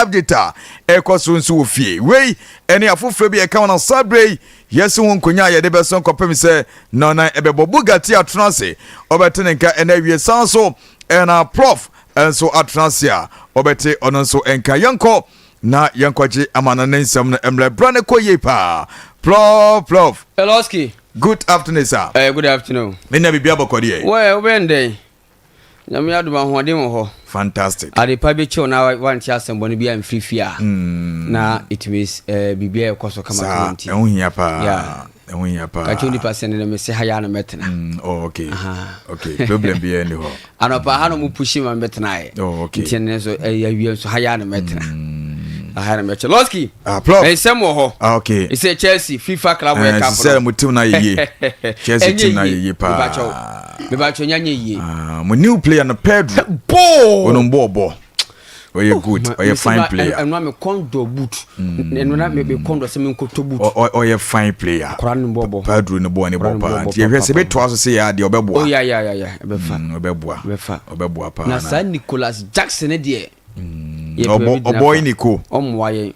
update a ɛkɔ so nso wɔ fie. Wei ɛne afoforɔ bi ɛka wɔn asa berɛ yi, yɛsi ho nkonya a yɛde bɛso nkɔpem sɛ nɔnan ɛbɛbɔ. Bugatti atena ase, ɔbɛte ne nka ɛna awie san so, ɛna Prof nso atena ase a ɔbɛte ɔno nso nka. Yɛnkɔ na yɛnkɔgye ama no ne nsɛm no mmerɛ berɛ ne kɔ yie paa. Prof, Prof. Eloski. Good afternoon, sir. Good afternoon. Me na biribi abɔkɔdeɛ. Wɛ wobɛn dɛn? Nyame adom, ahoɔden wɔ hɔ. Fantastic. Ade pa bi kyew na wante asɛm bɔne bi amfiri fie a, na ɛtumi biribiara ɛkɔ so kama. Saa. Nti ɛho hia paa, ɛho hia paa. Ka kyerɛ nipa sɛ ne mese ha yɛ a na mɛtena. Oh, okay, problem biara ni hɔ. Anɔpa ha na mo push ma mɛtenaeɛ. Oh, okay. Nti ne nso ɛyɛ awie nso, ha yɛ a na mɛtena, ha na mɛkyɛ. Lɔski. Ah, Prof. Nsɛm wɔ hɔ. Ah, okay. Ɛsɛ Chelsea FIFA Club World Cup. Sɛ mo team na yɛ yie, Chelsea team na yɛ yie paa. Mebakyɛw, nya nyɛ yie. Ah, mo new player no, Pedro. Boo. Ɔno mbɔ bɔ, ɔyɛ good, ɔyɛ fine player. Ɛno a me kɔn dɔ boot, ɛno na me kɔn dɔ sɛ me nkɔtɔ boot. Ɔyɛ fine player. Akora no bɔ bɔ. Pedro no bɔ ne bɔ paa, nti yɛhwɛ sɛ bɛtoa so sɛ yɛ adeɛ ɔbɛboa. Oh, ya, ɛbɛfa. Ɔbɛboa. Ɛbɛfa. Ɔbɛboa paa. Na saa Nicholas Jackson deɛ, ɔbɔ yi Nico. Ɔmmoa yɛn,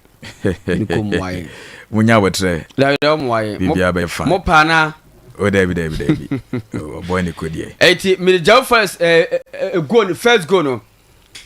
Nico mmoa yɛn. Munya abɔtrɛ. Dabi, ɔmmoa yɛn. Biribiara bɛyɛ fine. Mo paa na. O, dabi, dabi, dabi, ɔbɔ Nico deɛ. Eti mirigyaw first goal no, first goal no,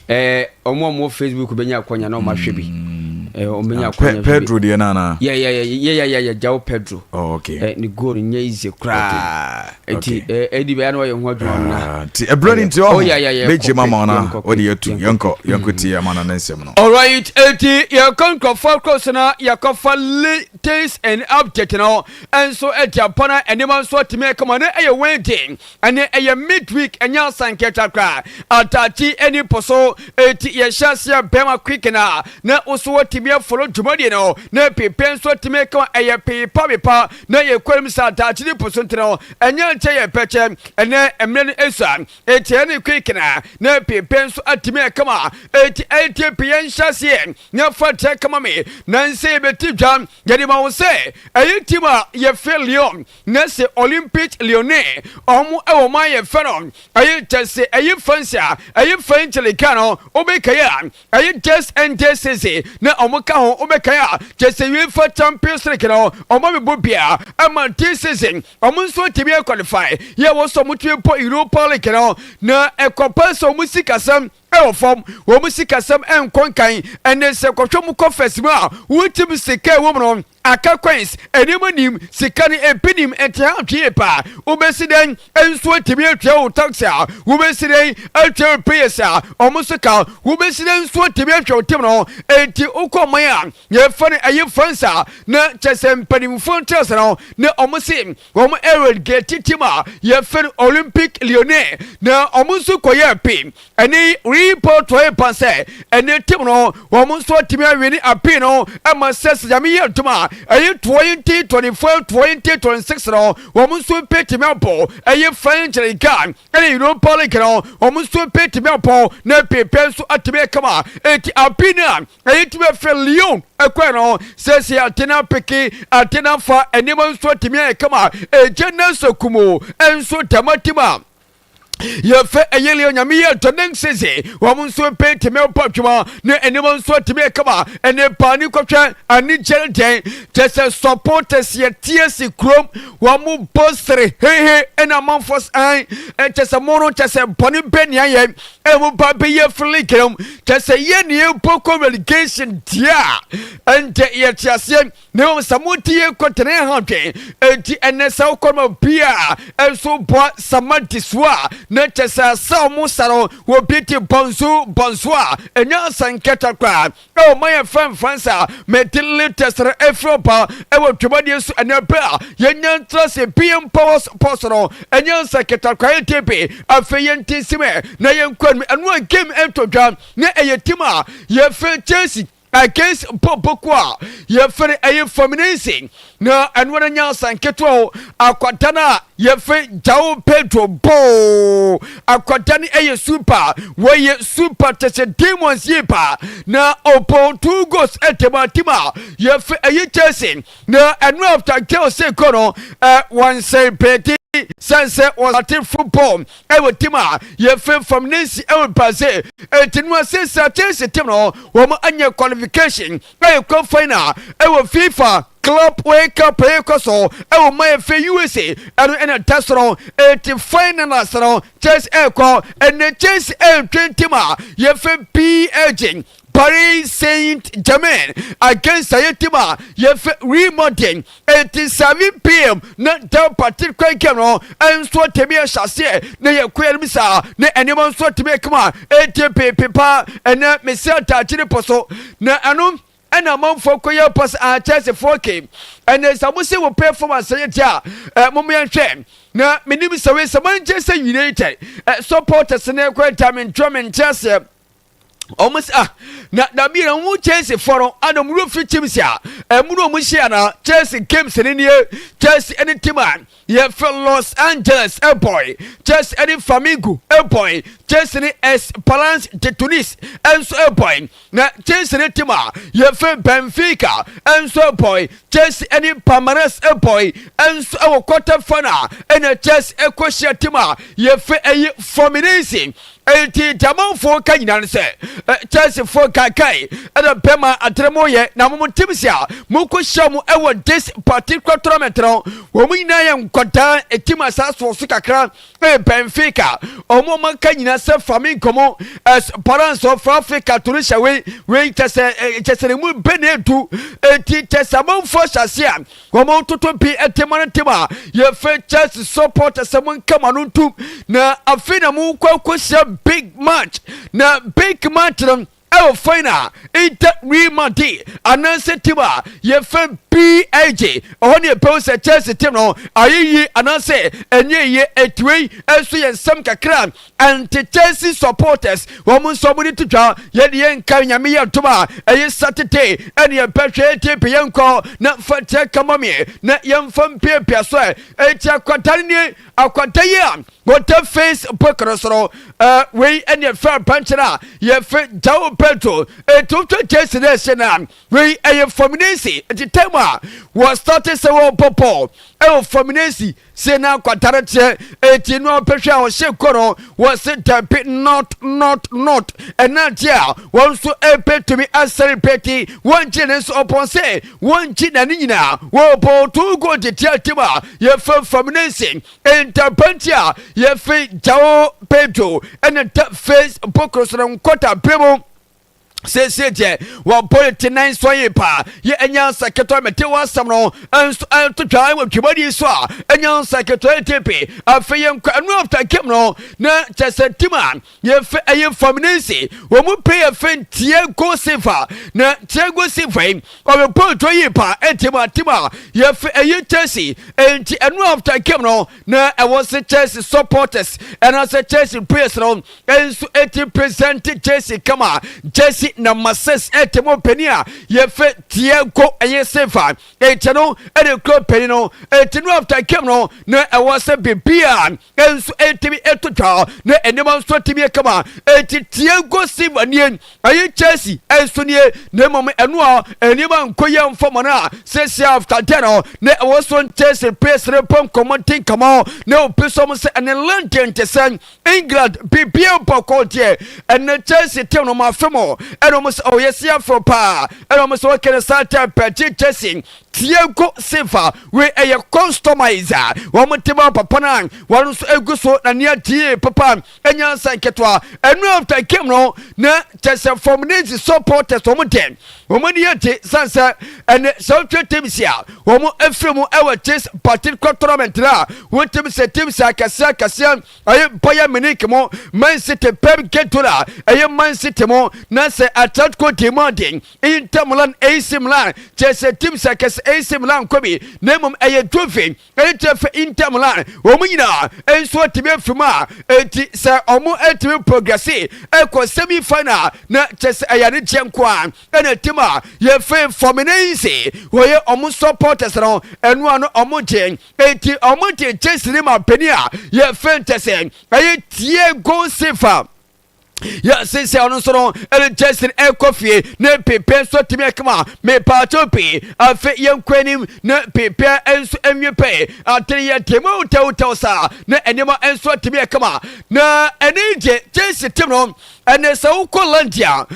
ɔmo a ɔmo Facebook bɛnya akɔnya na ɔmo ahwɛ bi, ɔmo bɛnya akɔnya. Pedro deɛ nana. Yɛ João Pedro. Oh, okay. Ne goal no nyɛ easy koraa, eti ɛdi bɛyɛ na ɔyɛ ho adwuma no na. Ti ɛbrɛ ni nti ɔho bɛgye ma ma ɔna ɔde yɛtu, yɛnkɔ tie ama no ne nsɛm no. Alright, eti yɛkɔ nkurɔfoɔ kɔ so na yɛkɔfa latest and update no ɛnso ɛdi apa na nneɛma nso atumi ɛkama ne ɛyɛ Wednesday, ɛne ɛyɛ midweek, ɛnyɛ asankɛta koraa, atakyi ɛne po so. Eti yɛhyɛ aseɛ bɛrima quick na woso watumi afollow dwumadie no na pepe nso atumi kama, ɛyɛ peepa pepa na yɛkɔ mu sɛ atakyi ne po so ntene no ɛnyɛ nkyɛ yɛ pɛkyɛ. Ɛnɛ mmerɛ no esua, eti ɛne quick na pepe nso atumi ɛkama. Eti ɛti pe yɛn hyɛ aseɛ na fa kyɛ kama me na nsɛ yɛbɛti dwa yɛde ma wo sɛ ɛyɛ team a yɛfɛ Lyon na sɛ Olympique Lyonnais, ɔmo ɛwɔ man yɛfɛ no ɛyɛ kyɛ sɛ ɛyɛ France a ɛyɛ French Ligue no, wobɛkae a ɛyɛ just ɛnde sese na ɔmo ka ho. Wobɛkae a kyɛ sɛ UEFA Champions League no ɔmo abɛbɔ bia ɛma this season ɔmo nso tumi qualify yɛ wɔ sɛ ɔmo tumi bɔ Europa League no, na ɛkɔpa sɛ ɔmo sikasɛm ɛwɔ fam, wɔn mu sikasɛm ɛnkɔ nkan. Ɛne sɛ kɔhwɛ mu kɔ fɛs mu a wɔntumi sika ɛwɔ mu no aka coins anim nim sika no ebi nim ɛte ha twe paa. Wobɛsi dɛn nso atumi atua wo tax a wobɛsi dɛn atua wo payers a ɔmo nso ka wobɛsi dɛn nso atumi atwa wo team no? Eti wokɔ man a yɛfɛ no ɛyɛ France a na kyɛ sɛ mpanimfoɔ nkyerɛsɛ no na ɔmo se wɔn ɛrelegate team a yɛfɛ no Olympique Lyonnais, na ɔmo nso kɔyɛ pe ɛne report yɛ pa sɛ ɛne team no wɔn nso atumi awie ne appeal no ɛma sɛ nyame yɛ ntoma a ɛyɛ 2025 2026 no wɔn nso pɛtumi abɔ ɛyɛ French League ɛne Europa League no, wɔn nso pɛtumi abɔ na pepe nso atumi kama. Eti appeal no a ɛyɛ tumi afɛ Lyon ɛkɔɛ no sɛsɛ atena peke atena fa nneɛma nso atumi ayɛ kama. Ɛgye nanso kumo ɛnso dama team a yɛfɛ ɛyɛ Lyon, nyame yɛ ntɔnen sese wɔn nso mpɛ ntumi bɔ adwuma na nneɛma nso atumi kama. Ɛne paani kɔhwɛ ani gyere dɛn kyɛ sɛ supporters yɛtie si kurom, wɔn mo bɔ sere hehe, ɛna amanfoɔ san ɛkyɛ sɛ mo no kyɛ sɛ bɔne bɛ nea yɛ ɛmo ba bɛyɛ fili kɛm kyɛ sɛ yɛ nea bɔ kɔ relegation deɛ a ɛnkyɛ yɛte aseɛ, na mmom sɛ mote yɛ kɔtene ha dwen. Enti ɛnɛ sɛ wokɔ ma bia ɛnso boa samadi so a na kyɛ sɛ sɛ ɔmo sa no wɔbi te bɔnso bɔnso a ɛnyɛ asankɛta koraa. Ɛwɔ man yɛ fɛn France a mɛte latest no ɛfiri ɔba ɛwɔ dwumadie so. Ɛnɛ bɛ a yɛnya ntra sɛ PM Power Sports no ɛnyɛ nsankɛta koraa. Yɛ tebe afei yɛnte nsim na yɛnkɔ anim. Ɛno a game ɛntɔ dwa na ɛyɛ team a yɛfɛ Chelsea against bɔbɔko a yɛfɛ ɛyɛ Fluminense, na ɛno no nya asanketewa o. Akwada no a yɛfɛ João Pedro boo akwada no ɛyɛ super, wɔyɛ super kyɛ sɛ demons yie paa, na ɔbɔ two goals ɛtɛm team a yɛfɛ ɛyɛ Chelsea, na ɛno after girls kɔ no ɛ wɔnsɛn pɛɛte. Sɛn sɛ wɔsate football ɛwɔ team a yɛfrɛ Fluminense ɛwɔ Brazil. Eti no ase sɛ Chelsea team no wɔn anya qualification ɛyɛ kɔ final ɛwɔ FIFA Club World Cup ɛkɔ so ɛwɔ ma yɛfrɛ USA. Ɛno ɛna da soro. Eti final ase no, Chelsea ɛkɔ ɛnɛ. Chelsea ɛntwe team a yɛfrɛ PSG, Paris Saint Germain, against ayɛ team a yɛfrɛ Real Madrid. Eti 7 p.m. na that particular game no nso atɛmi ahyɛ aseɛ na yɛkɔ yɛn saa na nneɛma nso atɛmi akama. Eti pepepa ɛnɛ mesi ataakye ne pɔ so na ɛno ɛna amanfoɔ kɔyɛ pɔ sɛ ah, Chelsea foɔ ke ɛnɛ sɛ mo se wɔ performance yɛ ti a mo yɛn hwɛ. Na menim sɛ wei sɛ Manchester United supporters ne kɔ ɛta me ntwerɛ me nkyɛn aseɛ. Ɔmo sɛ ah, na dabi na ɔmo Chelsea fɔ no ana ɔmo fi teams a ɛmu na ɔmo hyia na Chelsea games ne nie. Chelsea ɛne team a yɛfrɛ Los Angeles ɛbɔy, Chelsea ɛne Flamengo ɛbɔy, Chelsea ne Esperance de Tunis ɛnso ɛbɔy, na Chelsea ne team a yɛfrɛ Benfica ɛnso ɛbɔy, Chelsea ɛne Palmeiras ɛbɔy ɛnso ɛwɔ quarter final. Ɛna Chelsea ɛkɔ hyia team a yɛfrɛ ɛyi Fluminense. Eti jamanfoɔ ka nyinaa no sɛ Chelsea foɔ kaakae ɛna bɛma atrɛmo yɛ na mo team si a mokɔ hyia mu ɛwɔ this particular tournament no, wɔn nyinaa yɛ nkɔdaa. Etim asa soɔ so kakra ɛyɛ Benfica. Ɔmo ɔmo ka nyinaa sɛ Flamengo mo, Esperance of Africa, Tunisia, wei wei kyɛsɛ kyɛsɛ ne mu bɛ na edu. Eti kyɛsɛ amanfoɔ hyɛ ase a wɔn toto bi ɛtɛm no team a yɛfɛ Chelsea supporters sɛ mo nkama no ntum na afei na mo kɔ akɔhyia big match, na big match no ɛwɔ final, Inter, Real Madrid anaasɛ team a yɛfɛ PSG. Ɛhɔ ne yɛpɛw sɛ Chelsea team no ayɛ yie anaasɛ ɛnyɛ yie. Etiwei ɛnso yɛ nsɛm kakra anti Chelsea supporters wɔn nso wɔn de to dwa. Yɛde yɛn nka Nyame yɛ ntom a ɛyɛ Saturday ɛne yɛpɛ hwɛ ATP. Yɛn kɔ na fa kyɛ kama mi na yɛmfa mpiapia so ɛ. Eti akwata nie, akwata yi a wɔda Facebook no soro wei ɛne yɛfɛ apankyerɛ a yɛfɛ Joao Pedro. Eti wotwa Chelsea na ɛhyɛ no a, wei ɛyɛ Fluminense. Nti time a wɔ start sɛ wɔbɔ bɔɔl ɛwɔ Fluminense sɛ na akwatare teɛ. Eti no ɔpɛhwɛ a ɔhyɛ kɔ no, wɔse dabi, not not not. Ɛna teɛ a wɔn nso ɛpɛtumi asɛre wɔn gye ne nso ɔpɔn sɛ wɔn gye n'ani nyinaa wɔbɔ two goal de tia team a yɛfɛ Fluminense. Ntapanti a yɛfɛ Joao Pedro ɛna ta Facebook so no nkɔta pere mu seesie deɛ wɔbɔ ne te nan so yi paa. Yɛ ɛnya nsa ketewa mɛte wɔ asɛm no nso ɛnto twa wɔ twɛmadi so a ɛnya nsa ketewa ɛtepe. Afei yɛn nkɔ ɛno after game no na kyɛ sɛ team a yɛfɛ ɛyɛ Fluminense wɔn mu pe yɛfɛ Thiago Silva, na Thiago Silva yi ɔbɛbɔ ntɔ yi paa ɛnti mu a team a yɛfɛ ɛyɛ Chelsea. Ɛnti ɛno after game no na ɛwɔ sɛ Chelsea supporters ɛna sɛ Chelsea players no ɛnso ɛti present Chelsea kama. Chelsea number 6 ɛte mu panin a yɛfɛ Thiago ɛyɛ Silva ɛkyɛ no ɛde kuro panin no. Ɛti no after game no na ɛwɔ sɛ biribi a ɛnso ɛtumi ɛto twa na nneɛma nso ɛtumi kama. Ɛti Thiago Silva nie, ɛyɛ Chelsea ɛnso nie, na mmom ɛno a nneɛma nkɔ yɛ mfɔmɔ no a sɛsi after 10 no na ɛwɔ so Chelsea players no pɔ nkɔmɔ nti nkɔmɔ na opi so sɛ ɛne London te sɛ England bibia bɔkɔ deɛ ɛnɛ Chelsea team no ma fɛ mo. Ɛna ɔmo sɛ ɔyɛ si afro paa. Ɛna ɔmo sɛ wɔkɛ ne saa tɛ pɛgye Chelsea Thiago Silva wei ɛyɛ customizer wɔn team a papa no a wɔn nso egu so na nea tie papa ɛnya nsa nketewa. Ɛnu after game no na kyɛ sɛ Fluminense supporters wɔn deɛ wɔn ani yɛ te san sɛ ɛnɛ sɛ wotwa teams a wɔn afiri mu ɛwɔ this particular tournament na wɔn team sɛ teams akɛseɛ akɛseɛ ɛyɛ Bayern Munich mo, Man City, Pep Guardiola ɛyɛ Man City mo, na sɛ Atletico de Madrid, Inter Milan, AC Milan, kyerɛ sɛ teams akɛse AC Milan kɔ bi na mmom ɛyɛ Juve ɛyɛ kyerɛ fɛ Inter Milan wɔn nyinaa nso atumi afiri mu a. Eti sɛ wɔn atumi progress ɛkɔ semi final na kyerɛ sɛ ɛyɛ anigyeɛ nko a. Ɛna team a yɛfɛ Fluminense wɔyɛ wɔn supporters no ɛno ano wɔn gye. Eti wɔn gye Chelsea ne ma panin a yɛfɛ ntɛsɛ ɛyɛ Thiago Silva. Yɛ sese ɔno nso no ɛde Jason ɛkɔ fie ne pepe nso tumi ɛkama mepaakyɛw pii. Afei yɛnkɔ anim ne pepe nso nwie pɛ adene yɛ de mu tɛwtɛw saa na nneɛma nso atumi ɛkama na ɛne gye Chelsea team no. Ɛne sɛ wokɔ Landia,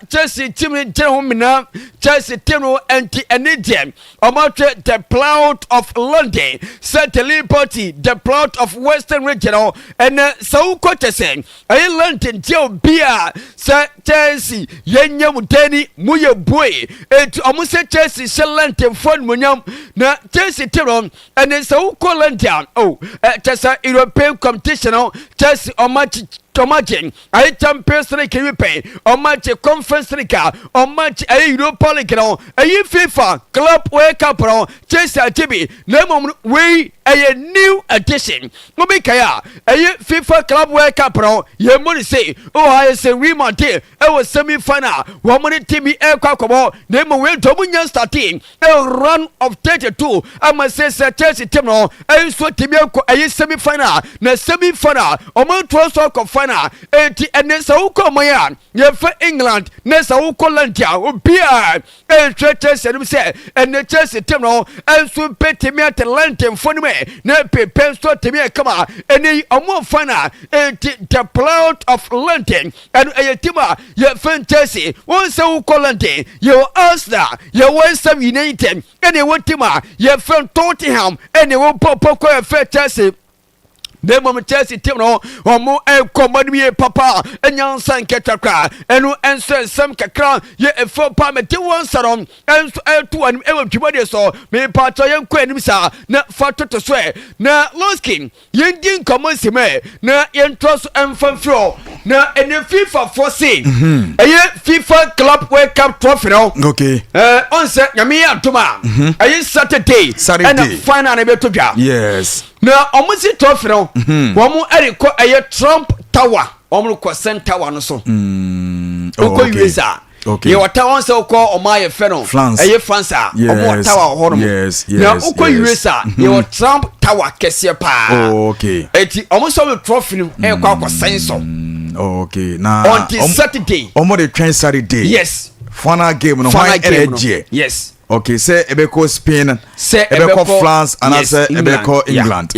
Chelsea team no gyina ho mena Chelsea team no ɛnti ɛne deɛ ɔmatwe the Plout of London sɛ the Liberty, the Plout of Western Region no. Ɛnɛ sɛ wokɔ kyɛ sɛ ɛyɛ London deɛ obi a sɛ Chelsea yɛnyɛ mu dani mu yɛ bue enti ɔmo sɛ Chelsea hyɛ Londonfoɔ animuonyam na Chelsea team no. Ɛne sɛ wokɔ London o, kyɛ sɛ European competition no, Chelsea ɔmo agye ɛyɛ Champions League yi pɛn, ɔmo agye Conference League a ɔmo agye ɛyɛ Europa League no, ɛyɛ FIFA Club World Cup no, Chelsea agye bi. Na mmom no wei ɛyɛ new edition. Mobi kae a ɛyɛ FIFA Club World Cup no yɛn mu no se wɔ ha yɛ sɛ Real Madrid ɛwɔ semi final, wɔn ne team bi ɛrekɔ akɔbɔ. Na mmom wei nti wɔn nya starting ɛwɔ round of 32 ama sɛ Chelsea team no ɛnso tumi akɔ ɛyɛ semi final, na semi final wɔn ntoa so akɔ final. Eti ɛne sɛ wokɔ ɔman a yɛfɛ England na sɛ wokɔ London a, obiara ɛhwɛ Chelsea anim sɛ ɛne Chelsea team no ɛnso bɛtumi ate Londonfoɔ no mu na pepe nso tumi ɛkama ɛne ɔmo final. Eti the Plout of London ɛno ɛyɛ team a yɛfɛ Chelsea. Wɔn sɛ wokɔ London, yɛwɔ Arsenal, yɛwɔ West Ham United, ɛne ɛwɔ team a yɛfɛ Tottenham, ɛne ɛwɔ pɔpɔ kɔ yɛfɛ Chelsea. Na mmom Chelsea team no wɔn ɛkɔ mmɔden yie papa, ɛnyansa nkɛtɛ koraa. Ɛno nso nsɛm kakra yɛ efe pa mɛte wɔn nsa no ɛnso ɛto anim ɛwɔ dwumadie so. Mepatɔ yɛn kɔ anim saa na fa toto so ɛ na Loskin yɛn di nkɔmɔ nsim ɛ na yɛn tɔ so ɛnfa mfiri hɔ. Na ɛnɛ FIFA fɔ se ɛyɛ FIFA Club World Cup trophy no ɔn sɛ Nyame yɛ adom a, ɛyɛ Saturday. Saturday. Ɛna final na ɛbɛtɔ dwa. Na ɔmo si trophy no, wɔn ɛrekɔ ɛyɛ Trump Tower, wɔn kɔ sɛn tower no so. Wokɔ US a, yɛwɔ tower sɛ wokɔ ɔmo ayɛ fɛ no. France. Ɛyɛ France a, ɔmo wɔ tower wɔ hɔ nom. Na wokɔ US a, yɛwɔ Trump Tower kɛseɛ paa. Eti ɔmo sɛ ɔmo trophy no ɛkɔ akɔ sɛn so. Okay, na until Saturday. Ɔmo de twɛn Saturday. Yes. Final game no, final hwan ɛna game no. ɛgyeɛ? Yes. Okay, sɛ ɛbɛkɔ Spain, sɛ ɛbɛkɔ France anaasɛ England. ɛbɛkɔ Yeah, England.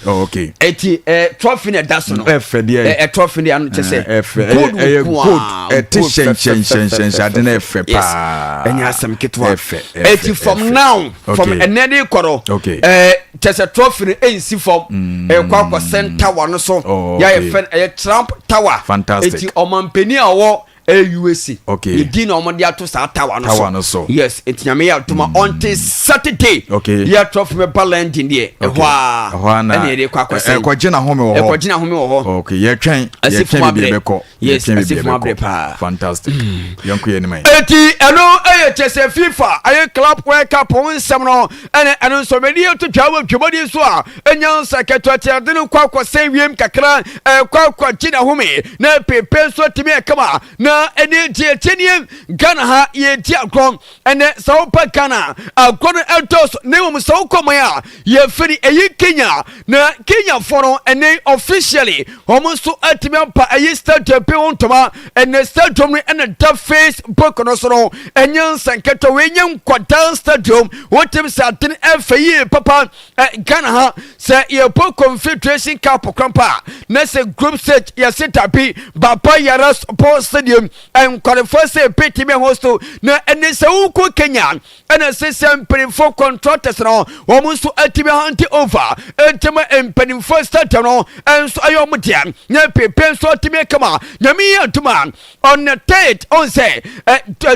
Okay. Eti trophy na ɛda so no. Ɛfɛ deɛ. Trophy no ano kyɛ sɛ ɛfɛ. Gold. Ɛyɛ Nko gold. a, Ɛte gold hyɛnhyɛnhyɛnhyɛn ade na ɛfɛ Yes. paa. Ɛnyɛ asɛm ketewa. Ɛfɛ, ɛfɛ, Eti from ɛfɛ. now, from ɛnɛ de kɔ no, kyɛ sɛ trophy no ɛnsi fam, ɛkɔ akɔ sɛn tower no so. Yɛayɛ fɛn ɛyɛ Trump Tower. Eti ɔmampanin a ɔwɔ ɛyɛ USA ne din na ɔmɔde ato saa tower no so. Tower no so. Yes, eti Nyame yɛ adoma, until Saturday yɛ trophy bɛba London deɛ, ɛhɔ a ɛhɔ a na ɛna yɛde kɔ akɔsɛn. Ɛkɔgye n'ahome wɔ hɔ. Ɛkɔgye n'ahome wɔ hɔ. Okay, yɛtwɛn. Asi yɛtwɛn fam biribi abrɛ. ɛbɛkɔ. Yes, yɛtwɛn asi biribi fam abrɛ ɛbɛkɔ. paa. Fantastic, yɛnkɔ yɛn anim ayɛ. Eti ɛno ɛyɛ kyɛ sɛ FIFA ɛyɛ Club World Cup ho nsɛm no, ɛne ɛno nso mɛde yɛ to twa wɔ dwumadi so a ɛnya nsa kɛtɔ tiade no kɔ akɔsɛn wiem kakra, ɛkɔ akɔgye n'ahome na pepe nso atumi ɛkama. Na ɛne tietie nie, Ghana ha yɛdi agorɔ. Ɛnɛ sɛ wopɛ Ghana agorɔ no ɛdɔɔso, na mmom sɛ wokɔ man a yɛfiri ɛyi Kenya, na Kenyafoɔ no ɛnɛ officially wɔn nso atumi apa ɛyi stadium bi ho ntoma. Ɛnɛ stadium no ɛna da Facebook no so no, ɛnyɛ nsɛnkɛtɔ wei nyɛ nkwadaa stadium. Wotumi sɛ ade no ɛfɛ yie papa. Ghana ha sɛ yɛbɔ Confederation Cup krampa na sɛ group stage, yɛse dabi, Baba Yara Sports Stadium nkwarefoɔ sɛ ɛbɛtumi host. Na ɛne sɛ wokɔ Kenya, ɛna sɛ mpanimfoɔ contractors no wɔn nso atumi hand over ntɛm mpanimfoɔ stadium no nso ɛyɛ wɔn deɛ na pepe nso atumi kama. Nyame yɛ ntoma, on the third on sɛ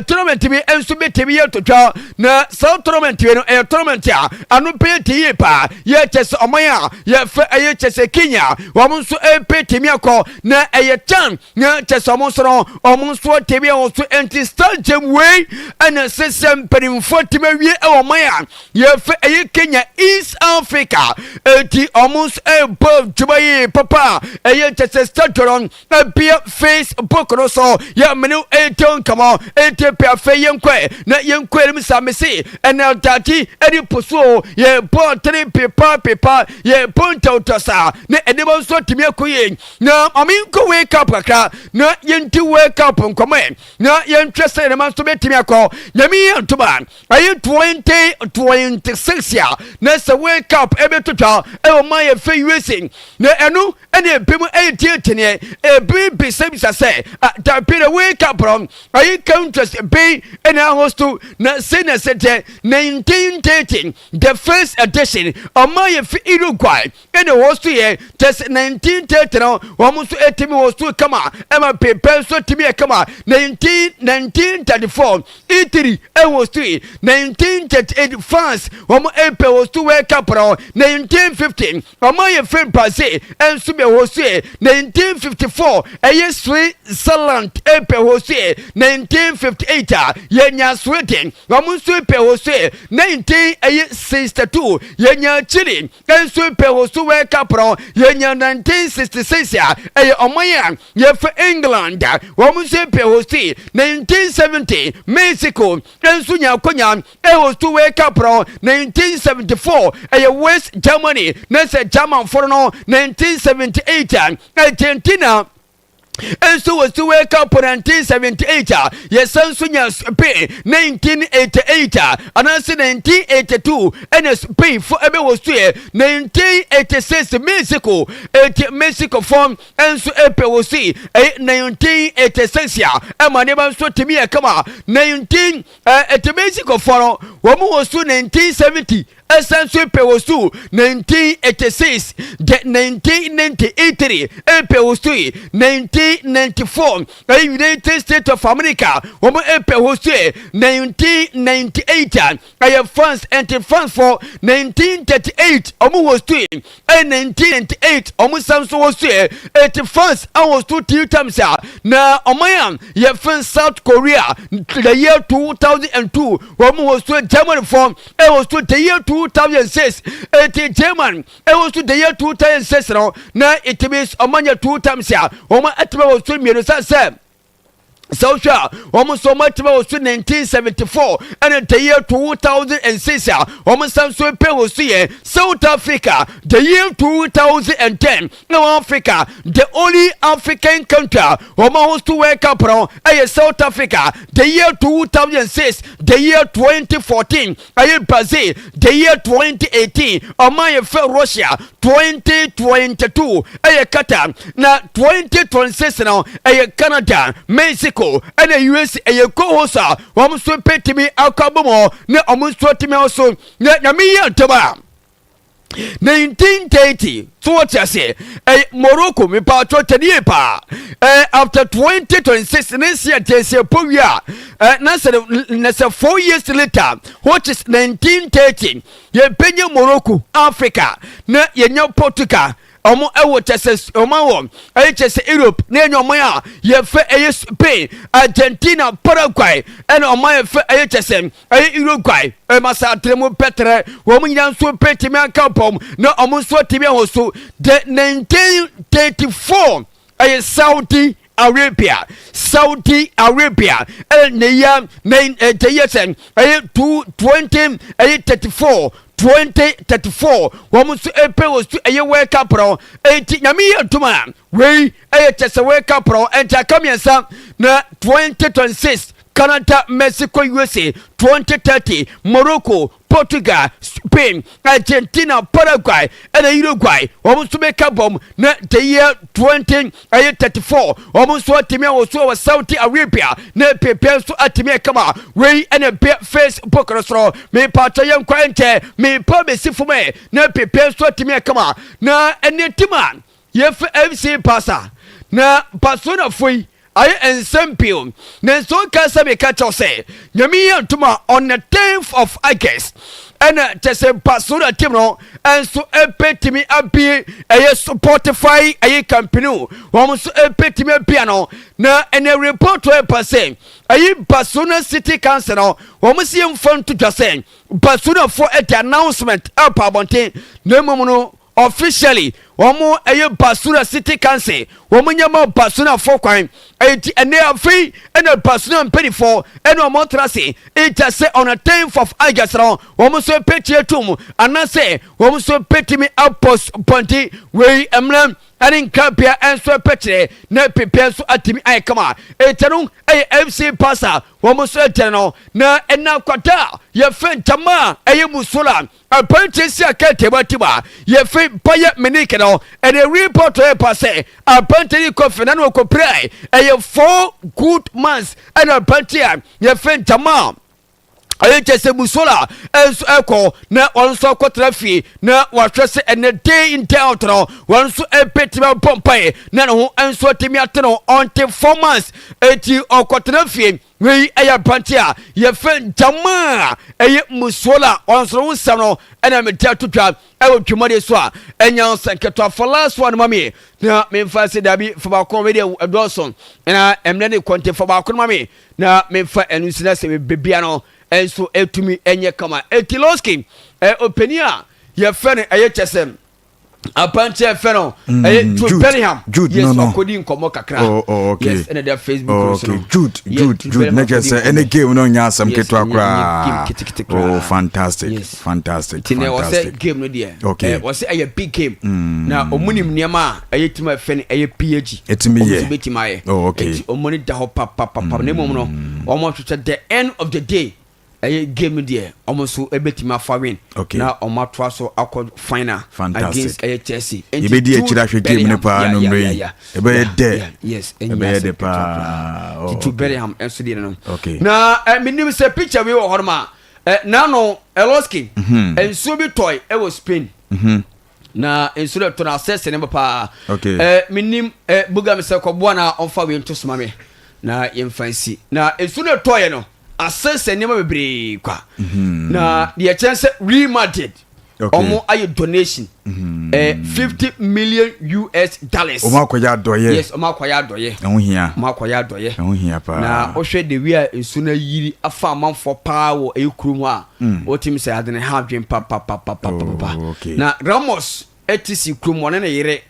tournament bi nso bɛtumi yɛ totwa. Na saa tournament bi no ɛyɛ tournament a ano bɛyɛ te yie paa. Yɛ kyɛ sɛ ɔman a yɛfɛ ɛyɛ kyɛ sɛ Kenya, wɔn nso ɛbɛtumi akɔ na ɛyɛ CHAN na kyɛ sɛ ɔmo nso no ɔmo Wɔn nso atumi ɛwɔ so. Nti stadium wei ɛna ɛsɛ sɛ mpanimfoɔ atumi awie ɛwɔ man a yɛfɛ ɛyɛ Kenya, East Africa. Eti wɔn nso ɛrebɔ dwuma yi papa a ɛyɛ kyɛ sɛ stadium no ɛbea Facebook no so yɛ mene ɛretɛ nkɔmɔ. Ɛretɛ pɛ afei yɛnkɔɛ na yɛnkɔ anim sa mese ɛna dade ɛde po so yɛbɔ tere pepa pepa, yɛbɔ ntawtɔ saa na ɛnneɛma nso atumi akɔ yie. Na maame nkɔ World Cup kakra na yɛnti World Cup nkɔmɔ na yɛntwɛ sɛ nneɛma nso bɛtumi akɔ. Nyame yɛ ntoma ɛyɛ 2026 a na sɛ World Cup ɛbɛtotwa ɛwɔ ma yɛfɛ USA na ɛno ɛne ebi mu ɛyɛ tietieneɛ. Ebi bisabisa sɛ dabi na World Cup no ɛyɛ countries bi ɛna ahost na sɛ na sɛ kyɛ 1930, the first edition, ɔma yɛ fi Uruguay ɛna host yɛ kyɛ sɛ 1930 no wɔn nso ɛtumi host kama, ɛma pepe nso tumi yɛ kama. 1934 Italy ɛhost yi. 1938 France wɔn ɛpɛ host World Cup no. 1950 wɔn ayɛ fɛ Brazil ɛnso bɛ host yɛ. 1954 ɛyɛ Switzerland ɛpɛ host yɛ. 1958 a yɛnya Sweden, wɔn nso pɛ host yɛ. 1962 yɛnya Chile ɛnso pɛ host World Cup no. Yɛnya 1966 a ɛyɛ ɔman a yɛfɛ England, wɔn nso pɛ host. 1970 Mexico nso nya akonya ɛhost World Cup no. 1974 ɛyɛ West Germany na sɛ Germanfoɔ no. 1978 a Argentina nso wɔ si World Cup 1978 a yɛsan nso nya Spain. 1988 a anaasɛ 1982 ɛna Spain fo ɛbɛ wɔ so yɛ. 1986 Mexico, eti Mexico fo nso ɛpɛ wɔ so yi. Ɛyɛ 1986 a ɛma nneɛma nso tumi yɛ kama. 19 ɛti Mexico fo no wɔn wɔ so 1970, ɛsan so pɛ wɔ so 1986, de 1990 Italy ɛpɛ wɔ so yi. 1994 ɛyɛ United States of America, wɔn ɛpɛ wɔ so yi. 1998 a ɛyɛ France. Ɛnti France for 1938 wɔn wɔ so yi, ɛyɛ 1998 wɔn san so wɔ so yi. Ɛti France ɛwɔ so two times a na ɔman a yɛfɛn South Korea, the year 2002 wɔn wɔ so. Germany for ɛwɔ so the year 2006. Ɛti German ɛwɔ so the year 2006 no na ɛtumi ɔman two times a wɔn ɛtumi wɔ so mmienu sɛ wohwɛ a wɔn nso wɔn atumi wɔ so 1974 ɛna the year 2006 a wɔn nsa nso pɛ wɔ so yɛ. South Africa, the year 2010 na wɔn Africa, the only African country a wɔn ahost World Cup no ɛyɛ South Africa, the year 2006. The year 2014 ɛyɛ Brazil. The year 2018 ɔman yɛ fɛ Russia. 2022 ɛyɛ Qatar na 2026 no ɛyɛ Canada, Mexico ɛna US ɛyɛ co-host a wɔn nso pɛtumi akɔ abɔ na wɔn nso tumi nso na Nyame yɛ ntɛm a 1930 so wɔte aseɛ ɛyɛ Morocco. Mepatɔ tɛnie paa after 2026 ne nsi ɛtɛnsi ɛpɔ wie a na sɛ na sɛ 4 years later, which is 1930, yɛbɛnya Morocco, Africa, na yɛnya Portugal. Ɔmo ɛwɔ kyɛ sɛ ɔmo wɔ ɛyɛ kyɛ sɛ Europe na yɛnya ɔmo a yɛfɛ ɛyɛ Spain, Argentina, Paraguay ɛna ɔmo a yɛfɛ ɛyɛ kyɛ sɛ ɛyɛ Uruguay. Ɛma sa atere mu pɛtrɛ wɔn nyinaa nso pɛtumi aka pɔm na ɔmo nso atumi ɛwɔ so. The 1934 ɛyɛ Saudi Arabia. Saudi Arabia ɛna ne yɛ ne ɛkyɛ yɛ sɛ ɛyɛ 2 20 ɛyɛ 34, 2034 wɔn nso ɛpɛ wɔ so ɛyɛ World Cup no. Eti Nyame yɛ ntoma wei ɛyɛ kyɛ sɛ World Cup no ɛnti aka mmiɛnsa na 2026 Canada, Mexico, USA, 2030 Morocco, Portugal, Spain, Argentina, Paraguay ɛna Uruguay wɔn nso bɛka bɔm na the year 20 ɛyɛ 34 wɔn nso atumi a wɔso wɔ Saudi Arabia na pepe nso atumi akama. Wei ɛna bɛ Facebook no soro. Mepatɔ yɛn nkwa nkyɛn mepa bɛsi fam ɛ na pepe nso atumi akama na ɛne tim a yɛfɛ FC Barca na Barcelona fo yi ayɛ nsɛm pii na nso ka sɛ meka kyɛw sɛ Nyame yɛ ntoma on the 10th of August. ɛna kyɛ sɛ Barcelona team no nso ɛbɛtumi abie ɛyɛ Spotify ɛyɛ company wɔn nso ɛbɛtumi abia no. Na ɛnɛ report ɛba sɛ ɛyi Barcelona City Council no, wɔn si mfa nto dwa sɛ Barcelonafoɔ ɛde announcement ɛpa abɔnten, na mmom no officially wɔn ɛyɛ Barcelona City Council wɔn nyɛma Barcelonafoɔ kwan. Eti ɛnɛ afei ɛna Barcelona mpanyinfoɔ ɛna wɔn tena ase ɛgya sɛ on the 10th of August no wɔn nso pɛtie tum anaasɛ wɔn nso pɛtumi apɔs pɔnte wei mmerɛ ɛne nkrabea nso pɛkyerɛ na pepɛ nso atumi ayɛ kama. Ɛkyɛ no ɛyɛ FC Barca wɔn nso ɛkyerɛ no. Na ɛna kwada a yɛfɛ ntama a ɛyɛ Musiala aberanteɛ si akɛntɛm atim a yɛfɛ Bayern Munich no, ɛna report yɛ pa sɛ aberanteɛ yi kɔ fɛ na no ɔkɔpira ɛyɛ 4 good months. Ɛna aberanteɛ a yɛfɛ ntama a ɛyɛ kyɛ sɛ Musiala nso ɛkɔ na wɔn nso akɔtena fie na wahwɛ sɛ ɛnɛ day in, day out no wɔn nso ɛbɛtumi abɔ mpaeɛ na ne ho nso atumi ate no ɔnte 4 months. Eti ɔkɔtena fie. Wei ɛyɛ aberante a yɛfɛ ntama a ɛyɛ Musiala, ɔno nso ho nsɛm no ɛna mede ato dwa ɛwɔ dwumadie so a ɛnya nsɛ nketewa. For last one ma me na memfa sɛ dabi fa baako, wei deɛ ɛdɔɔso na mmerɛ ne kɔnte, fa baako no ma me na memfa ɛno nsi na sɛ bebia no ɛnso ɛtumi ɛnyɛ kama. Eti Losky ɛ ɔpanin a yɛfɛ no ɛyɛ kyɛ sɛ aberanteɛ yɛfɛ no ɛyɛ Jude Bellingham. Jude. Yes. No, no. Ɔkɔdi nkɔmmɔ kakra. Oh, okay. Yes, ɛna da Facebook so no. Jude. Jude, Jude ne kyerɛ sɛ ɛne game no nyɛ asɛm ketewa Ɛnyɛ game koraa. ketekete koraa. Oh, fantastic. Fantastic. Nti na wɔsɛ Fantastic. game no deɛ wɔsɛ ɛyɛ big game na ɔmo nim nneɛma a ɛyɛ team a ɛfɛ no ɛyɛ PSG Ɛtumi ɔmo yɛ. nso bɛtumi ayɛ. Nti ɔmo ne da hɔ papapapa, na mmom no ɔmo ahwehwɛ the end of the day ɛyɛ game no deɛ ɔmo nso ɛbɛtumi afa win na ɔmo atoa so akɔ final Fantastic. against ɛyɛ Chelsea. Nti Yɛbɛdi Jude akyire ahwɛ game no Bellingham, paa no mmerɛ yi. Ɛbɛyɛ dɛ. Yes, ɛnyɛ Ɛbɛyɛ asɛm dɛ ketewa paa. koraa. Oh, Nti Jude okay. Bellingham nso deɛ no na menim sɛ picture wei wɔ hɔ nom a nano Eloski nsuo bi tɔe ɛwɔ Spain na nsuo no ɛtɔ no asɛsɛ ne paa. Menim buga me sɛ kɔboa na ɔmfa wei nto soma me na yɛmfa nsi na nsuo no ɛtɔeɛ no asɛsɛ nneɛma bebree kwa. Na deɛ kyɛn sɛ Real Madrid ɔmo ayɛ donation 50 million US dollars. Ɔmo akɔyɛ adɔyɛ. Yes, ɔmo akɔyɛ adɔyɛ. Ɛho hia. Ɔmo akɔyɛ adɔyɛ. Ɛho hia paa. Na wohwɛ de wi a nsuo no ayiri afa amanfoɔ paa wɔ ɛyɛ kurom hɔ a, wotumi sɛ ade ne ha adwen papapapapapa. Na Ramos ɛte si kurom, ɔne ne yere